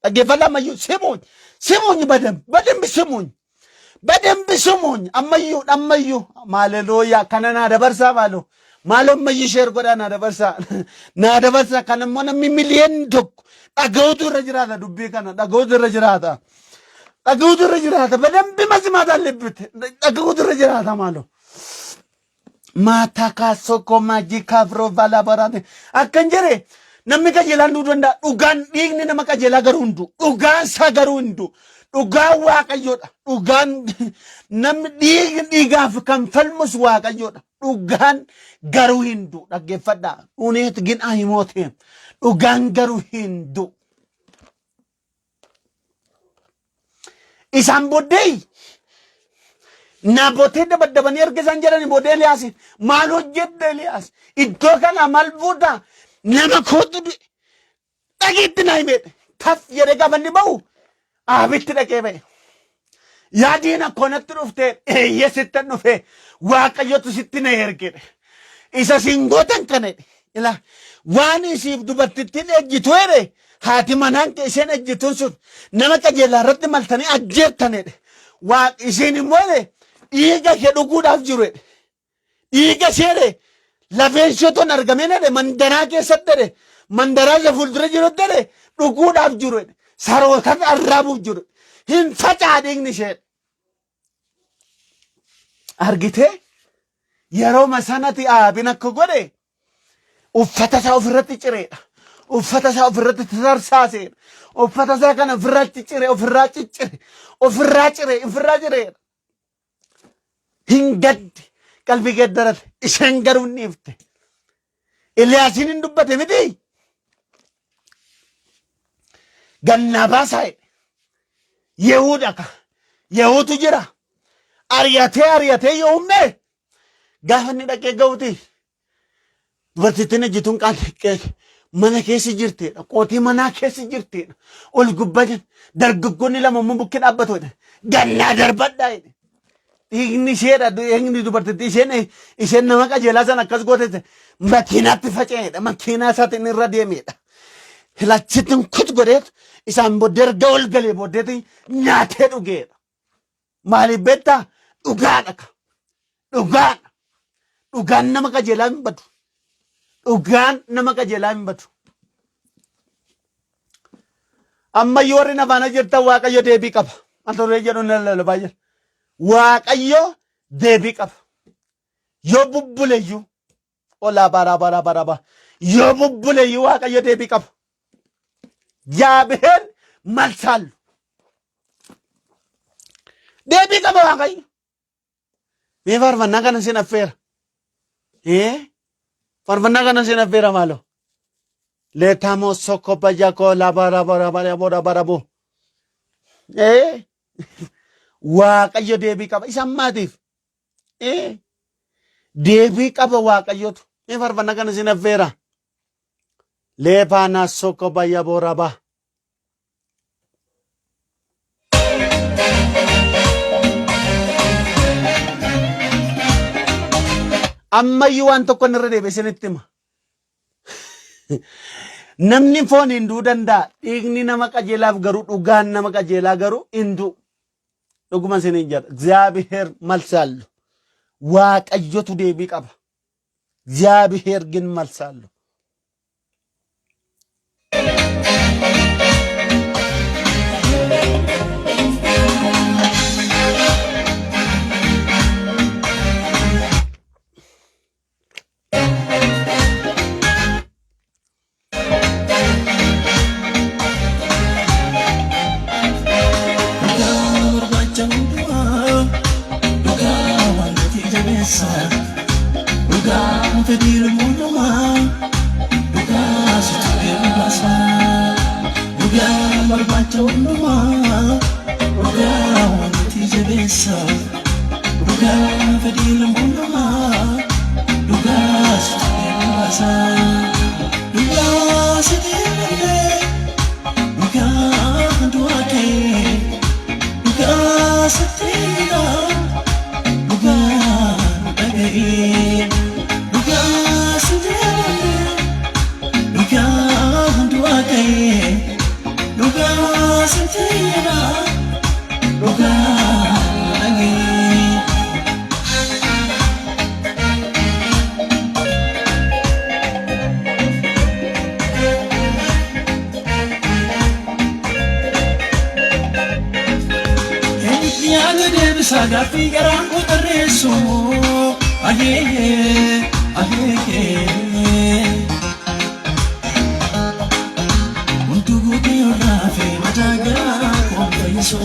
Dhaggeeffadhaa ammayyuu simuun simuun badam badambi simuun badambi simuun ammayyuu ammayyuu maalelooyaa kana naa dabarsaa maaloo maaloo ammayyuu sheer godhaa naa dabarsaa naa dabarsaa kana immoo namni miliyoonni tokko dhaga'utu irra jiraata dubbii kana dhaga'utu irra jiraata dhaga'utu irra jiraata badambi masimaadhaan libbite dhaga'utu irra jiraata maaloo. Maataa soko maajii kaafroo balaa baraate. Akkan jedhe namni qajeelaan du'uu danda'a. Dhugaan dhiigni nama qajeelaa garuu hin du'u. Dhugaan isaa garuu hin du'u. Dhugaan waaqayyoodha. Dhugaan namni dhiigni dhiigaaf kan falmus waaqayyoodha. Dhugaan garuu hin du'u. Dhaggeeffadhaa. Uneet gin ahimoote. Dhugaan garuu hin du'u. Isaan booddee Naabotee dabaddabanii erga isaan jedhanii booddee Eliyaas maal hojjette Eliyaas iddoo kana maal buuta nama kootu du'e dhagiitti naa himeedhe taf jedhee gaafa inni ba'u aabitti dhaqee ba'e. Yaa diina koo natti dhuftee eeyyee sittan dhufe waaqayyotu sitti na ergedhe. Isa siin gootan kana jedhe. Ilaa waan isiif dubartittiin ejjitu jedhe haati manaan kee isheen ejjituun sun nama qajeelaa irratti maltanii ajjeeftan jedhe. Waa isiin immoo jedhe dhiiga kee dhuguudhaaf jiru jedhe. Dhiiga ishee jedhe lafeen ishee otoo hin argamin jedhe mandaraa keessatti jedhe mandaraa isa fuuldura jirutti jedhe dhuguudhaaf jiru jedhe. Sarootan arraabuuf jiru. Hin facaa dhiigni ishee. Argitee yeroo sanatti Ahaabin akka godhe uffata isaa ofirratti cireedha. Uffata isaa ofirratti tarsaaseedha. Uffata isaa kana ofirratti cire, ofirraa ciccire, ofirraa cire, ofirraa cireedha. Hin gaddi, qalbii geddarate, isheen garuu hin dhiifte. Eliyaasiin hin dubbate miti. Gannaa baasaa jedhe. Yehuu dhaqa. Yehuutu jira. Ari'atee ari'atee yehuummee gaafa inni dhaqee ga'uti dubartittiin ejjituun qaanqee mana keessa jirtedha. Qootii manaa keessa jirtedha. Ol gubbaa jiran dargaggoonni lama immoo bukkee dhaabbatudha. Gannaa darbadhaa jedhe. Dhiigni isheedha dhiigni dubartittii isheen isheen nama qajeelaa sana akkas goote makiinaatti faca'eedha. Makiinaa isaatiin irra deemeedha. Hilachitti kut godheet isaan booddee erga ol galee booddeeti nyaatee dhugeedha. Maaliif beektaa? Dhugaadha ka. Dhugaadha. Dhugaan nama qajeelaa hin badu. Dhugaan nama qajeelaa hin badu. Ammayyuu warri na faana jirtan Waaqayyo deebii qaba. Mata duree jedhu na lallabaa jira. Waaqayyo deebii qaba. Yoo bubbuleyyuu olaa baraa baraa baraa baraa yoo bubbuleyyuu Waaqayyo deebii qaba. Jaabiheen malsaallu. Deebii qaba Waaqayyo. Mee faarfannaa kana sin affeera. Ee faarfannaa kana sin affeera maaloo. Leetamoo sokko bajakoo labara bara bara bara bara bo. Ee Waaqayyo deebii qaba isa ammaatiif. Ee deebii qaba Waaqayyotu. Mee faarfannaa kana sin affeera. Leefaanaa sokko bayaboo rabaa. Ammayyuu waan tokko irra deebi'ee isinitti hima. Namni foon hin du'uu danda'a. Dhiigni nama qajeelaaf garuu dhugaan nama qajeelaa garuu hin du'u. Dhuguma isiniin jedha. Egzaabiheer malsaallu. Waaqayyotu deebii qaba. Egzaabiheer gin malsaallu. Dhugaa barbaacha hundumaa, dhugaa waan gatii jabeessa. Dhugaa fedhii lubbuu namaa, dhugaa situ eegu baasa. Dhugaa barbaacha hundumaa, dhugaa waan gatii jabeessa. Dhugaa fedhii lubbuu namaa, dhugaa situ eegu baasa. Dhugaa situ eegannee, dhugaa du'aa kee, dhugaa sitti himnaa. Dhugaa dhaga'ee dhugaa si deemee dhugaa du'aa ka'ee dhugaa si ta'eera dhugaa dhaga'ee. Yaada deebisaa gaaffii garaan koo tarreessu. Aheehee aheehee. Hunduu guutee irraa fi mataa garaa koon fayyisu.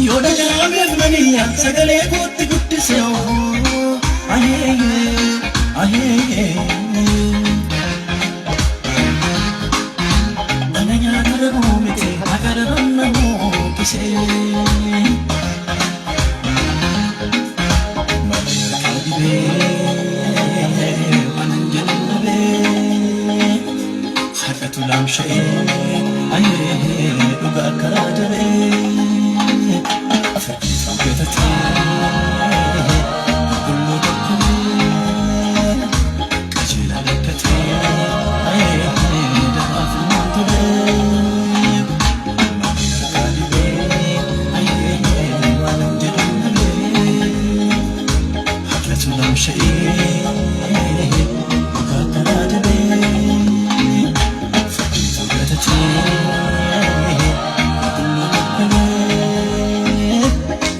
Yoo dhaga'ameef maniyya sagalee kootti guddise. Aheehee aheehee. Ana nyaata dhabuu miti haqa dhaban na muukisee. Mana yarkaa dibee waanan jedhan dhabee har'atu laamsha'ee ayyee dhugaa karaa dabee firdiitu gatatee qulqulluu tokko qajeelaa rakkatee ayyee dabaaf ilmaan tolee mana yarkaa dibee ayyee waanan jedhan dhabee har'atu laamsha'ee dhugaa karaa dabee firdiitu gatatee qulqulluu tokkolee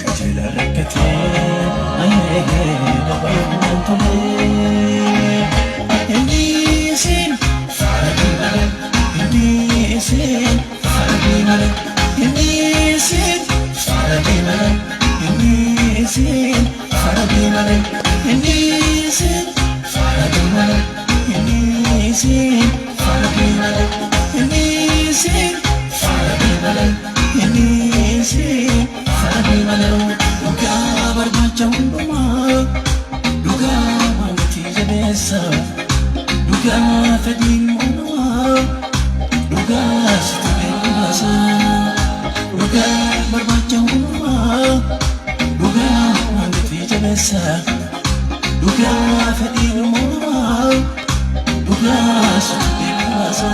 qajeelaa rakkatee ayyee dabaaf ilmaan tolee inni isin faradii malee inni isin faradii malee inni isin faradii malee inni isin faradii malee inni isin faradii malee inni isin faradii malee inni isin faradii malee inni isin faradii malee dhugaa barbaacha hundumaa dhugaa waan gatii jabeessa dhugaa fedhiin uumamaa dhugaa situ beekumasa dhugaa keessa dhugaa fedhiin mormaa dhugaa situ beekaasa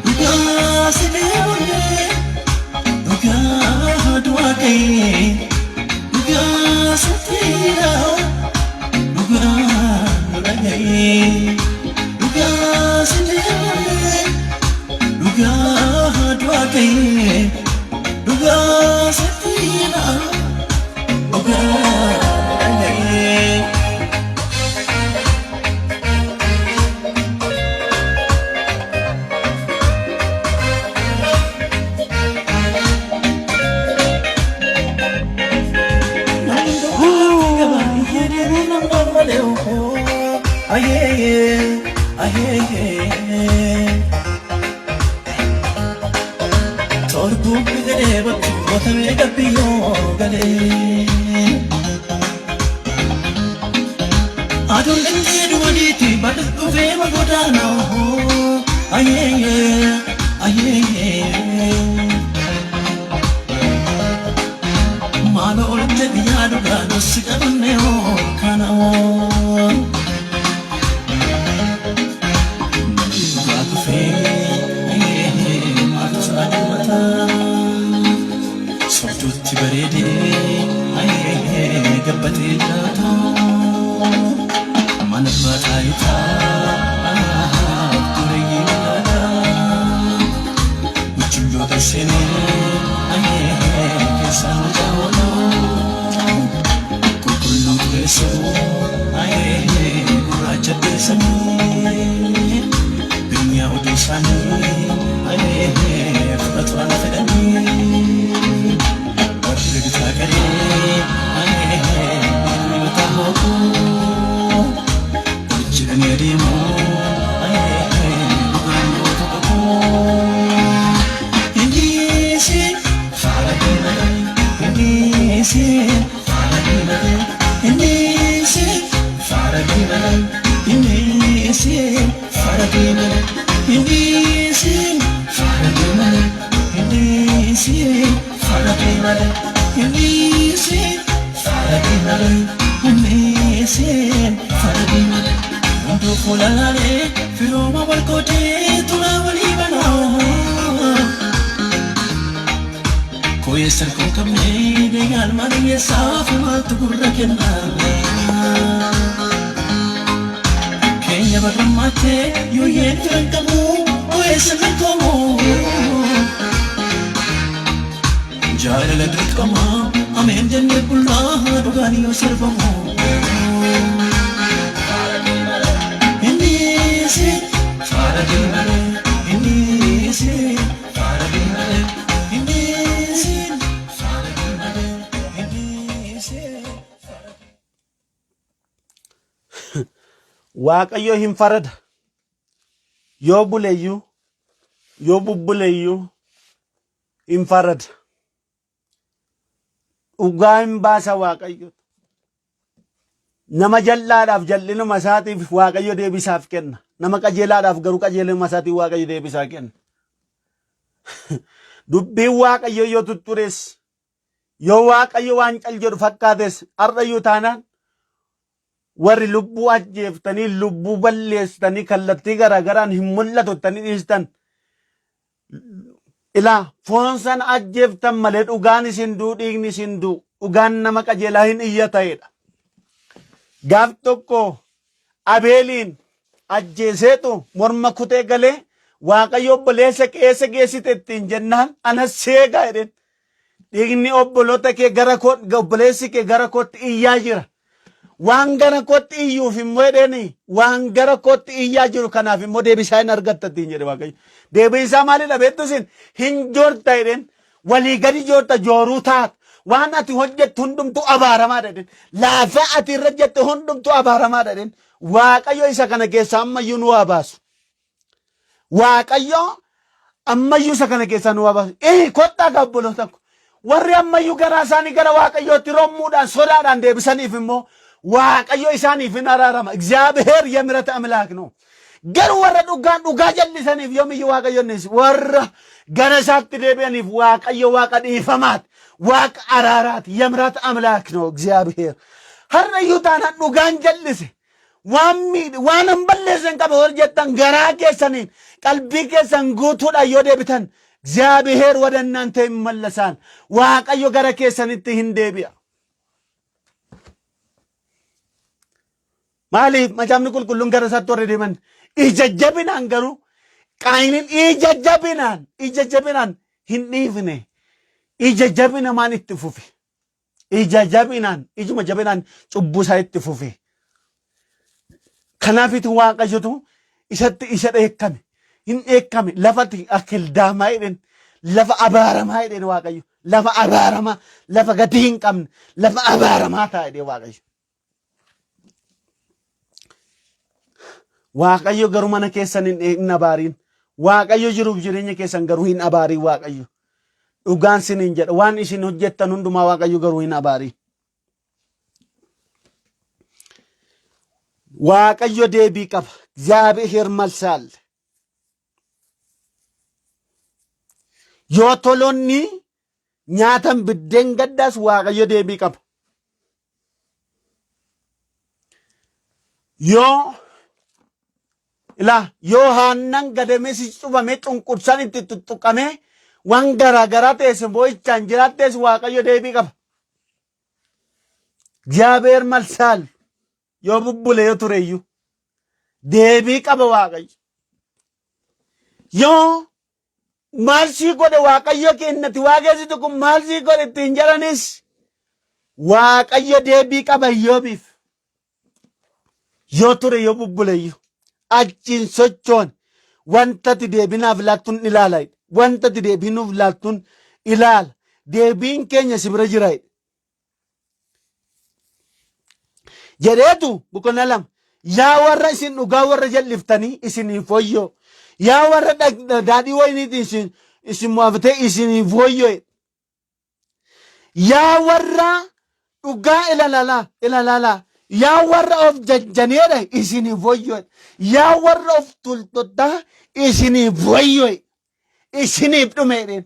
dhugaa si deemullee dhugaa du'aa ga'ee dhugaa sittiira dhugaa nu dhaga'ee dhugaa si deemullee dhugaa du'aa ga'ee dhugaa sittiira dhugaa nu dhaga'ee. Aduun dhaqee duwwadiitti badhas dhufee magodaana. Ayeeyee ayeeyee. Maalo olte biyyaa dhugaa nusi qabne kana oo. Dhugaa kufee ayeeyee maaltu isaa dhimmataa. Sobduutti bareedee ayeeyee gabbatee jiraata. Mana abbaa taayitaa dureeyyii magaalaa. Muchulloota seenee ayeeyee keessaa mucaa Qulqulluu tureessoo ayeeyee gurraacha deessanii. Biyya oduu isaanii ayeeyee fudhatu ana fedhanii. Warri bitaa qalee ayeeyee inni mataa hooquu. Hojjedhanii adeemu ayeeyee dhugaan yoo tokko. Injisi faara diimaa injisi faara diimaa injisi faara diimaa injisi faara diimaa injisi faara diimaa injisi faara diimaa injisi faara diimaa injisi faara diimaa. Hunduu fuulaalee firooma wal qoodee tulaa walii banaa. Kooyeessa kun qabne deegaan maal maaltu gurra kennaa. Keenya barrammaattee yoo yeen firan qabu kooyeessa milkoomu. Jaalala dirqamaa ameen jennee bullaa dhugaan yoo sirbamu. Inni faara diimaa inni faara diimaa inni faara diimaa inni faara. Waaqayyo hin farada. Yoo buleyyuu yoo bubbuleyyuu hin farada. Dhugaa hin baasa Waaqayyo. Nama jal'aadhaaf jal'inuma isaatiif Waaqayyo deebisaaf kenna. Nama qajeelaadhaaf garuu qajeeluma isaatiif Waaqayyo deebisaa kenna. Dubbiin Waaqayyo yoo tuttures yoo Waaqayyo waan cal jedhu fakkaates har'ayyuu taanaan warri lubbuu ajjeeftanii lubbuu balleessitanii kallattii garaagaraan hin mul'atu jettanii dhiistan ilaa foon sana ajjeeftan malee dhugaan isin duu dhiigni isin duu dhugaan nama qajeelaa hin iyya ta'edha. Gaaf tokko Abeeliin ajjeeseetu morma kutee galee Waaqayyo obboleessa kee eessa geessite ittiin jennaan anas seegaa jedheen. Dhiigni obboloota kee gara koo obboleessi kee gara kootti iyyaa jira. Waan gara kootti iyyuuf immoo jedheeni waan gara kootti iyyaa jiru kanaaf immoo deebisaa hin argatta ittiin jedhe Waaqayyo. Deebiin isaa maalidha beektu isin hin joorta jedheen walii gadi joorta jooruu taata. Waan ati hojjettu hundumtuu abaaramaadha jedheen. Laafa ati irra jette hundumtuu abaaramaadha jedheen. Waaqayyo isa kana keessaa ammayyuu nu haa baasu. Waaqayyo ammayyuu isa kana keessaa nu haa baasu. Ee kottaa gaa obboloota ko. Warri ammayyuu garaa isaanii gara Waaqayyootti rommuudhaan sodaadhaan deebisaniif immoo Waaqayyo isaaniif hin araarama. Egzaabiheer yemirata amilaak ነው. Garuu warra dhugaan dhugaa jallisaniif yoomiyyuu Waaqayyo innis warra gara isaatti deebi'aniif Waaqayyo Waaqa dhiifamaati. Waaqa araaraati. Yemirata amilaak ነው እግዚአብሔር. Har'a iyyuu taanaan dhugaan jal'ise. Waan miidhe waan hin balleessan qaba warri jettan garaa keessaniin qalbii keessan guutuudhaan yoo deebitan እግዚአብሔር ወደ እናንተ ይመለሳል። Waaqayyo gara keessanitti hin deebi'a. Maaliif macaafni qulqulluun gara isaatti warri deeman ija jabinaan garuu qaayiniin ija jabinaan ija jabinaan hin dhiifne ija jabina maan itti fufe. Ija jabinaan ijuma jabinaan cubbuu isaa itti fufe. Kanaafitu Waaqayyotu isatti isa dheekkame. Hin dheekkame lafati akildaamaa jedheen lafa abaaramaa jedheen Waaqayyo. Lafa abaaramaa lafa gatii hin qabne lafa abaaramaa ta'a jedhee Waaqayyo. Waaqayyo garuu mana keessan hin abaariin. Waaqayyo jiruuf jireenya keessan garuu hin abaariin Waaqayyo. Dhugaan siniin jedha waan isin hojjettan hundumaa Waaqayyo garuu hin abaariin. Waaqayyo deebii qaba. እግዚአብሔር መልስ አለ። Yoo tolonni nyaatan biddeen gaddaas Waaqayyo deebii qaba. Yoo ilaa yoo haannan gadamee si cufamee cunqursaan itti tuttuqamee waan garaa garaa ta'es boo'ichaan jiraattees Waaqayyo deebii qaba. እግዚአብሔር መልስ አለ። Yoo bubbule yoo tureyyuu deebii qaba Waaqayyo. Yoo maal sii godhe Waaqayyo kennati waaqessitu kun maal sii godhe ittiin jedhanis Waaqayyo deebii qaba Iyyoobiif. Yoo ture yoo bubbuleyyuu achiin sochoon wanta ati deebinaaf laattuun ilaala. Wanta ati deebinuuf laattuun ilaala. Deebiin keenya si bira jira. Jedheetu boqonnaa 2 yaa warra isin dhugaa warra jal'iftanii isiniif wayyoo yaa warra daadhii wayiniitiin isin mo'aftee isiniif wayyoo yaa warra dhugaa ilalalaa ilalalaa yaa warra of jajjaneedha isiniif wayyoo yaa warra of tultottaa isiniif wayyoo isiniif dhume jedheen.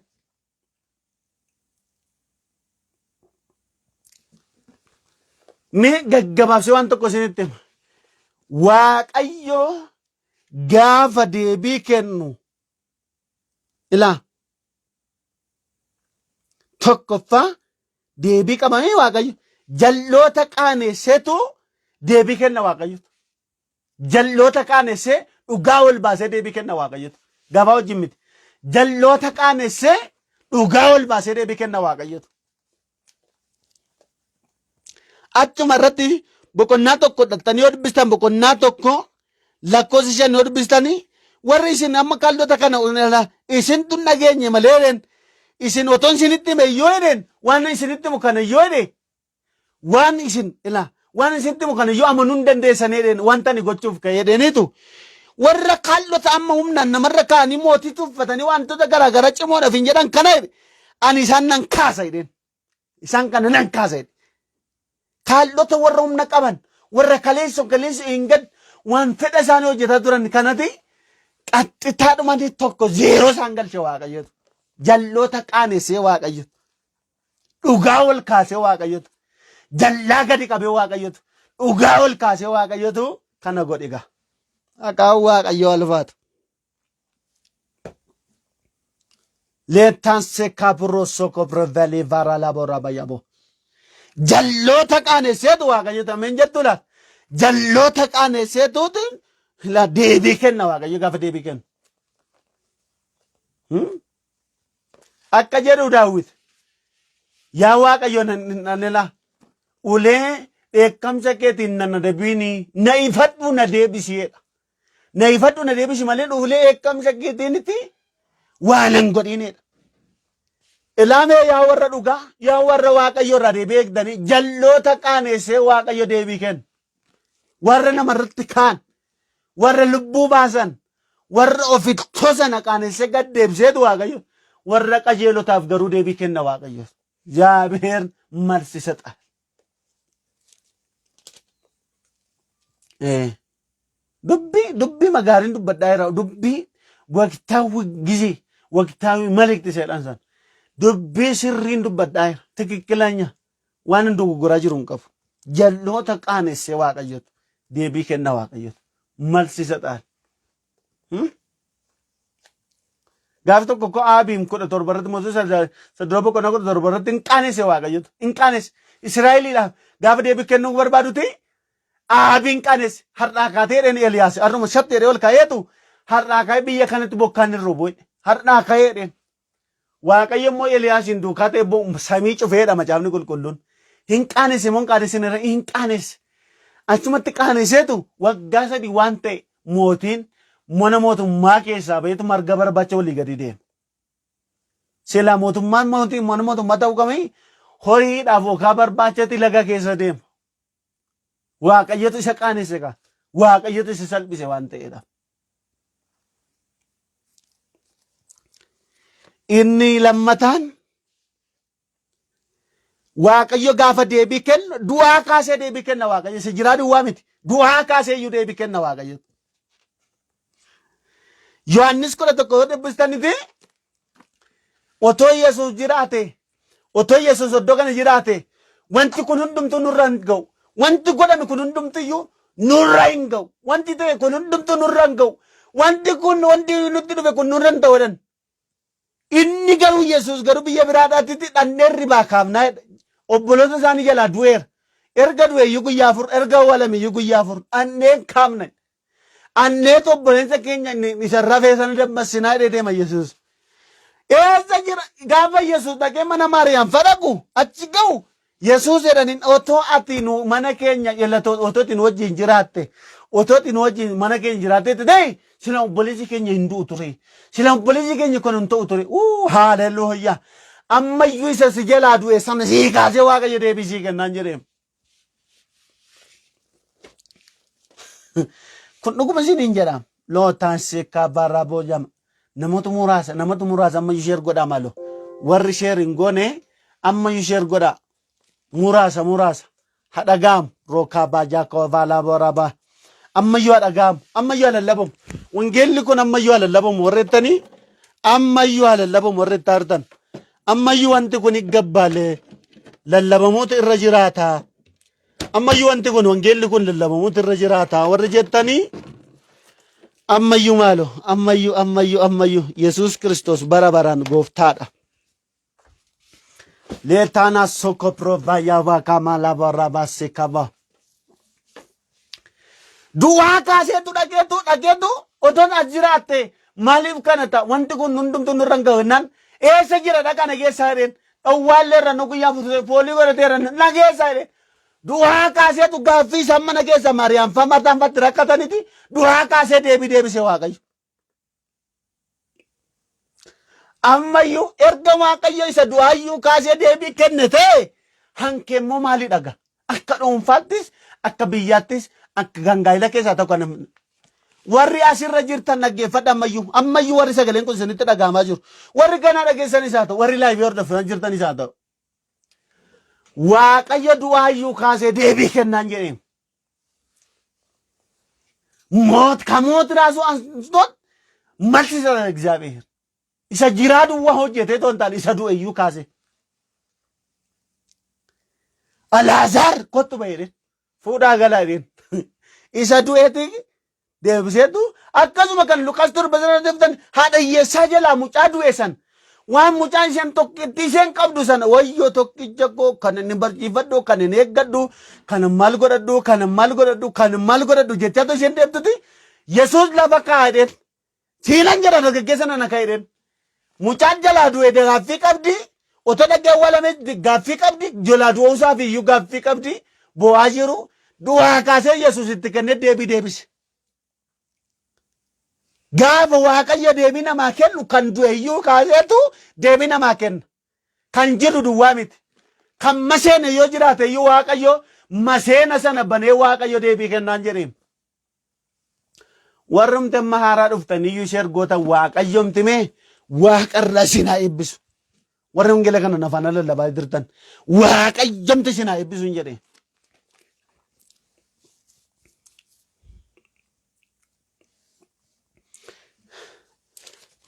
Mee gaggabaabsee waan tokko isinitti hima. Waaqayyo gaafa deebii kennu ilaa tokkoffaa deebii qabamee Waaqayyo jalloota qaanesseetu deebii kenna Waaqayyo. Jalloota qaanessee dhugaa ol baasee deebii kenna Waaqayyotu. Gabaa wajjin miti. Jalloota qaanessee dhugaa ol baasee deebii kenna Waaqayyotu. Achuma irratti boqonnaa 1 dhaqxanii yoo dubbistan boqonnaa 1 lakkoofsa 5 yoo dubbistanii warri isin amma kaldota kana isin tun dhageenye malee jedheen isin otoon isinitti hime yoo jedheen waan isinitti himu kana yoo jedhe Waan isin ilaa waan isinitti himu kana yoo amanuu hin dandeessan jedheen wanta ani gochuuf ka'e jedheeniitu warra kaallota amma humnaan namarra kaa'anii mootii tuffatanii wantoota garaa garaa cimoodhaaf hin jedhan kana jedhe ani isaan nan kaasa jedheen isaan kana nan kaasa jedhe. Kaallota warra humna qaban warra kaleessa kaleessa hin gad waan fedha isaanii hojjetaa turan kanati qaxxitaadhumatti tokko zeeroo isaan galche waaqayyotu. Jalloota qaanessee waaqayyotu. Dhugaa ol kaasee Waaqayyotu. Jallaa gadi qabee Waaqayyotu. Dhugaa ol kaasee Waaqayyotu kana godhe gaa. Maqaan Waaqayyoo alfaatu. Leettaan seekaa biroo kobreveli vara labora bayabo. Jalloota qaanesseetu Waaqayyotu ameen jettu laata. Jalloota qaanesseetuutu la deebii kenna Waaqayyo gaafa deebii kennu. Akka jedhu Daawit, yaa Waaqayyo nan ilaa, ulee dheekkamsa keetiin nan adabiini, na ifadhu na deebisi jedha. Na ifadhu na deebisi malee ulee dheekkamsa keetiinitti waa nan godhiinidha. Ilaamee yaa warra dhugaa, yaa warra Waaqayyo irraa deebii eegdanii jalloota qaaneessee Waaqayyo deebii kenna. Warra namarratti kaan, warra lubbuu baasan, warra ofittoo sana qaanessee gad deebiseetu Waaqayyo warra qajeelotaaf garuu deebii kenna Waaqayyo. እግዚአብሔር መልስ ይሰጣል። Dubbii dubbii magaariin dubbadhaa jira. Dubbii waqtaawwi gizee waqtaawwi malikti seedhaan san. Dubbii sirriin dubbadhaa jira. Tikikkilanya waan hin dogoggoraa jiru hin qabu. Jalloota qaanessee Waaqayyotu deebii kenna Waaqayyotu. Malsisa xaal. Gaaf tokko ko Aabiim 17 irratti mootii isa dura boqonnaa 17 irratti hin qaanesse Waaqayyotu. Hin qaanesse. Israa'eliidhaaf gaafa deebii kennuu barbaaduti Aabiin qaanesse. Har'aa kaatee jedheen Eeliyaas har'uma shatti jedhee ol ka'eetu har'aa ka'ee biyya kanatti bokkaan hin roobu jedhe. Har'aa ka'ee jedheen. Waaqayyo immoo Eliyaasiin duukaa ta'e samii cufeedha macaafni qulqulluun. Hin qaanesse moo hin qaanessin irra hin qaanesse. Achumatti qaanesseetu waggaa 3 waan ta'e mootiin mana mootummaa keessaa ba'eetu marga barbaacha walii gadi deema. Silaa mootummaan mootii mana mootummaa ta'uu qabanii horiidhaaf okaa barbaachatti laga keessa deema. Waaqayyotu isa qaanesse kaa. Waaqayyotu isa salphise waan ta'eedhaaf. Inni lammataan Waaqayyo gaafa deebii kennu du'aa kaasee deebii kenna Waaqayyo. Isa jiraa duwwaa miti. Du'aa kaasee iyyuu deebii kenna Waaqayyo. Yohaannis 11 yoo dubbistanitti otoo Yesuus jiraate otoo Yesuus iddoo kana jiraate wanti kun hundumtuu nurra hin ga'u. Wanti godhame kun hundumtu iyyuu nurra hin ga'u. Wanti ta'e kun hundumtuu nurra hin ga'u. Wanti kun wanti nutti dhufe kun nurra hin ta'u jedhan. Inni garuu Yesuus garuu biyya biraadhaatti dhandhee ribaa kaafnaa jedha. Obboloota isaanii jalaa du'eera. Erga du'e iyyuu guyyaa 4, erga awwaalame iyyuu guyyaa 4 dhandhee hin kaafne. Anneetu obboleessa keenya inni isa rafee sana dammassinaa jedhee deema Yesuus. Eessa jira? Gaafa Yesuus dhaqee mana Maariyaam fadhaqu achi ga'u Yesuus jedhaniin otoo ati nu mana keenya otoo ati nu wajjin jiraatte otoo ati nu wajjin mana keenya jiraatteetti ta'e sila obboleessi keenya hin du'u ture. Sila obboleessi keenya kun hin ta'u ture. Uu haaleluyyaa. Ammayyuu isa si jalaa du'e sana sii kaasee Waaqayyo deebii sii kennaan jedhee. Kun dhuguma isiniin jedha. Lootaan seekkaa baarraa boojama. Namoota muraasa namoota muraasa ammayyuu sheer godhaa maaloo. Warri sheer hin goone ammayyuu sheer godhaa. Muraasa muraasa. Hadhagaamu rookaa baajaa koovaalaa boorabaa. Ammayyuu hadhagaamu ammayyuu halallabamu. Wangeelli kun ammayyuu halallabamu warri jettanii ammayyuu halallabamu warri jettaa jirtan. Ammayyuu wanti kun gabbaalee lallabamuutu irra jiraata. Ammayyuu wanti kun wangeelli kun lallabamuutu irra jiraata warri jettanii ammayyuu maalo ammayyuu ammayyuu ammayyuu Yesuus Kiristoos bara baraan gooftaadha. Leetaanaa soko provaayaa waaqaamaa laaba raabaa sekaba. Du'aa kaaseetu dhaqeetu dhaqeetu otoon as jiraatte maaliif kana ta'a wanti kun hundumtuu nurra hin gahu jennaan eessa jira dhaqa na geessaa jedheen dhowwaallee irra nu guyyaa furtee foolii godhateera na geessaa jedheen du'aa kaaseetu gaaffii isaan mana keessa Maariyaam fa'aa Maartaan fa'aatti rakkataniti du'aa kaasee deebii deebise Waaqayyo. Ammayyuu erga Waaqayyo isa du'aayyuu kaasee deebii kenne ta'e hanke immoo maali dhaga? Akka dhuunfaattis, akka biyyaattis, akka gangaa'ila keessaa tokko namni. Warri asirra jirtan dhaggeeffadha ammayyuu. Ammayyuu warri sagaleen kun isinitti dhaga'amaa jiru. Warri ganaa dhageessanis haa ta'u, warri laayivii hordofaa jirtanis haa ta'u. Waaqayyo du'aayyuu kaasee deebii kennaan jedheen. ሞት ከሞት ራሱ አንስቶት መልስ ይሰጣል እግዚአብሔር። Isa jiraa duwwaa hojjetee otoo hin taane isa du'e iyyuu kaase. Alaazaar kottu ba'e jedheen fuudhaa galaa jedheen. Isa du'eeti deebiseetu akkasuma kan Luqaas 7 sana deebtan haadha hiyyeessaa jalaa mucaa du'e san waan mucaan isheen tokkitti isheen qabdu sana wayyoo tokkicha koo kan inni barsiifadhu kan inni eeggadhu kan maal godhadhu kan maal godhadhu kan maal godhadhu jechaatu isheen deebtuti Yesuus lafa kaa'edheen siinan jedha dargaggeessa nana ka'edheen mucaan jalaa du'e gaaffii qabdi otoo dhagee awwaalame gaaffii qabdi jalaa du'uusaaf iyyuu gaaffii qabdi bo'aa jiru du'aa kaasee Yesuus itti kennee deebii deebise. Gaafa Waaqayyo deebii namaa kennu kan du'e iyyuu kaaseetu deebii namaa kenna. Kan jiru duwwaa miti. Kan maseene yoo jiraate iyyuu Waaqayyo maseena sana banee Waaqayyo deebii kennaan jedheen. Warrumti amma haaraa dhuftan iyyuu ishee ergootan Waaqayyomti mee waaqarra isin haa eebbisu. Warri wangeela kana nafaan lallabaa jirtan Waaqayyomti isin haa eebbisu hin jedhee.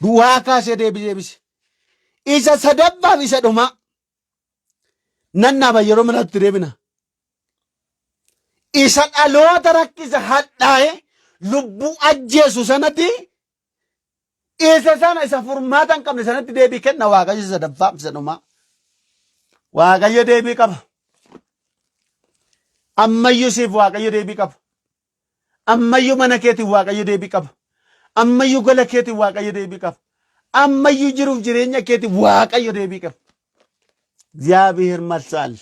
Du'aa kaasee deebisee deebise. Isa sadaffaaf isa dhumaa. Nan dhaaba yeroo miraatti deebina. Isa dhaloota rakkisa hadhaa'e lubbuu ajjeesu sanatti isa sana isa furmaata hin qabne sanatti deebii kenna Waaqayyo isa sadaffaa isa dhumaa. Waaqayyo deebii qaba. Ammayyuu siif Waaqayyo deebii qaba. Ammayyuu mana keetiif Waaqayyo deebii qaba. Ammayyuu gola keetiif Waaqayyo deebii qaba. Ammayyuu jiruuf jireenya keetiif Waaqayyo deebii qaba. እግዚአብሔር መልስ አለ።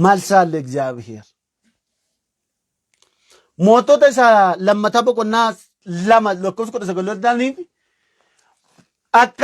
መልስ አለ እግዚአብሔር። Mootota isa lammataa boqonnaa 2 lakkoofsa 19 akka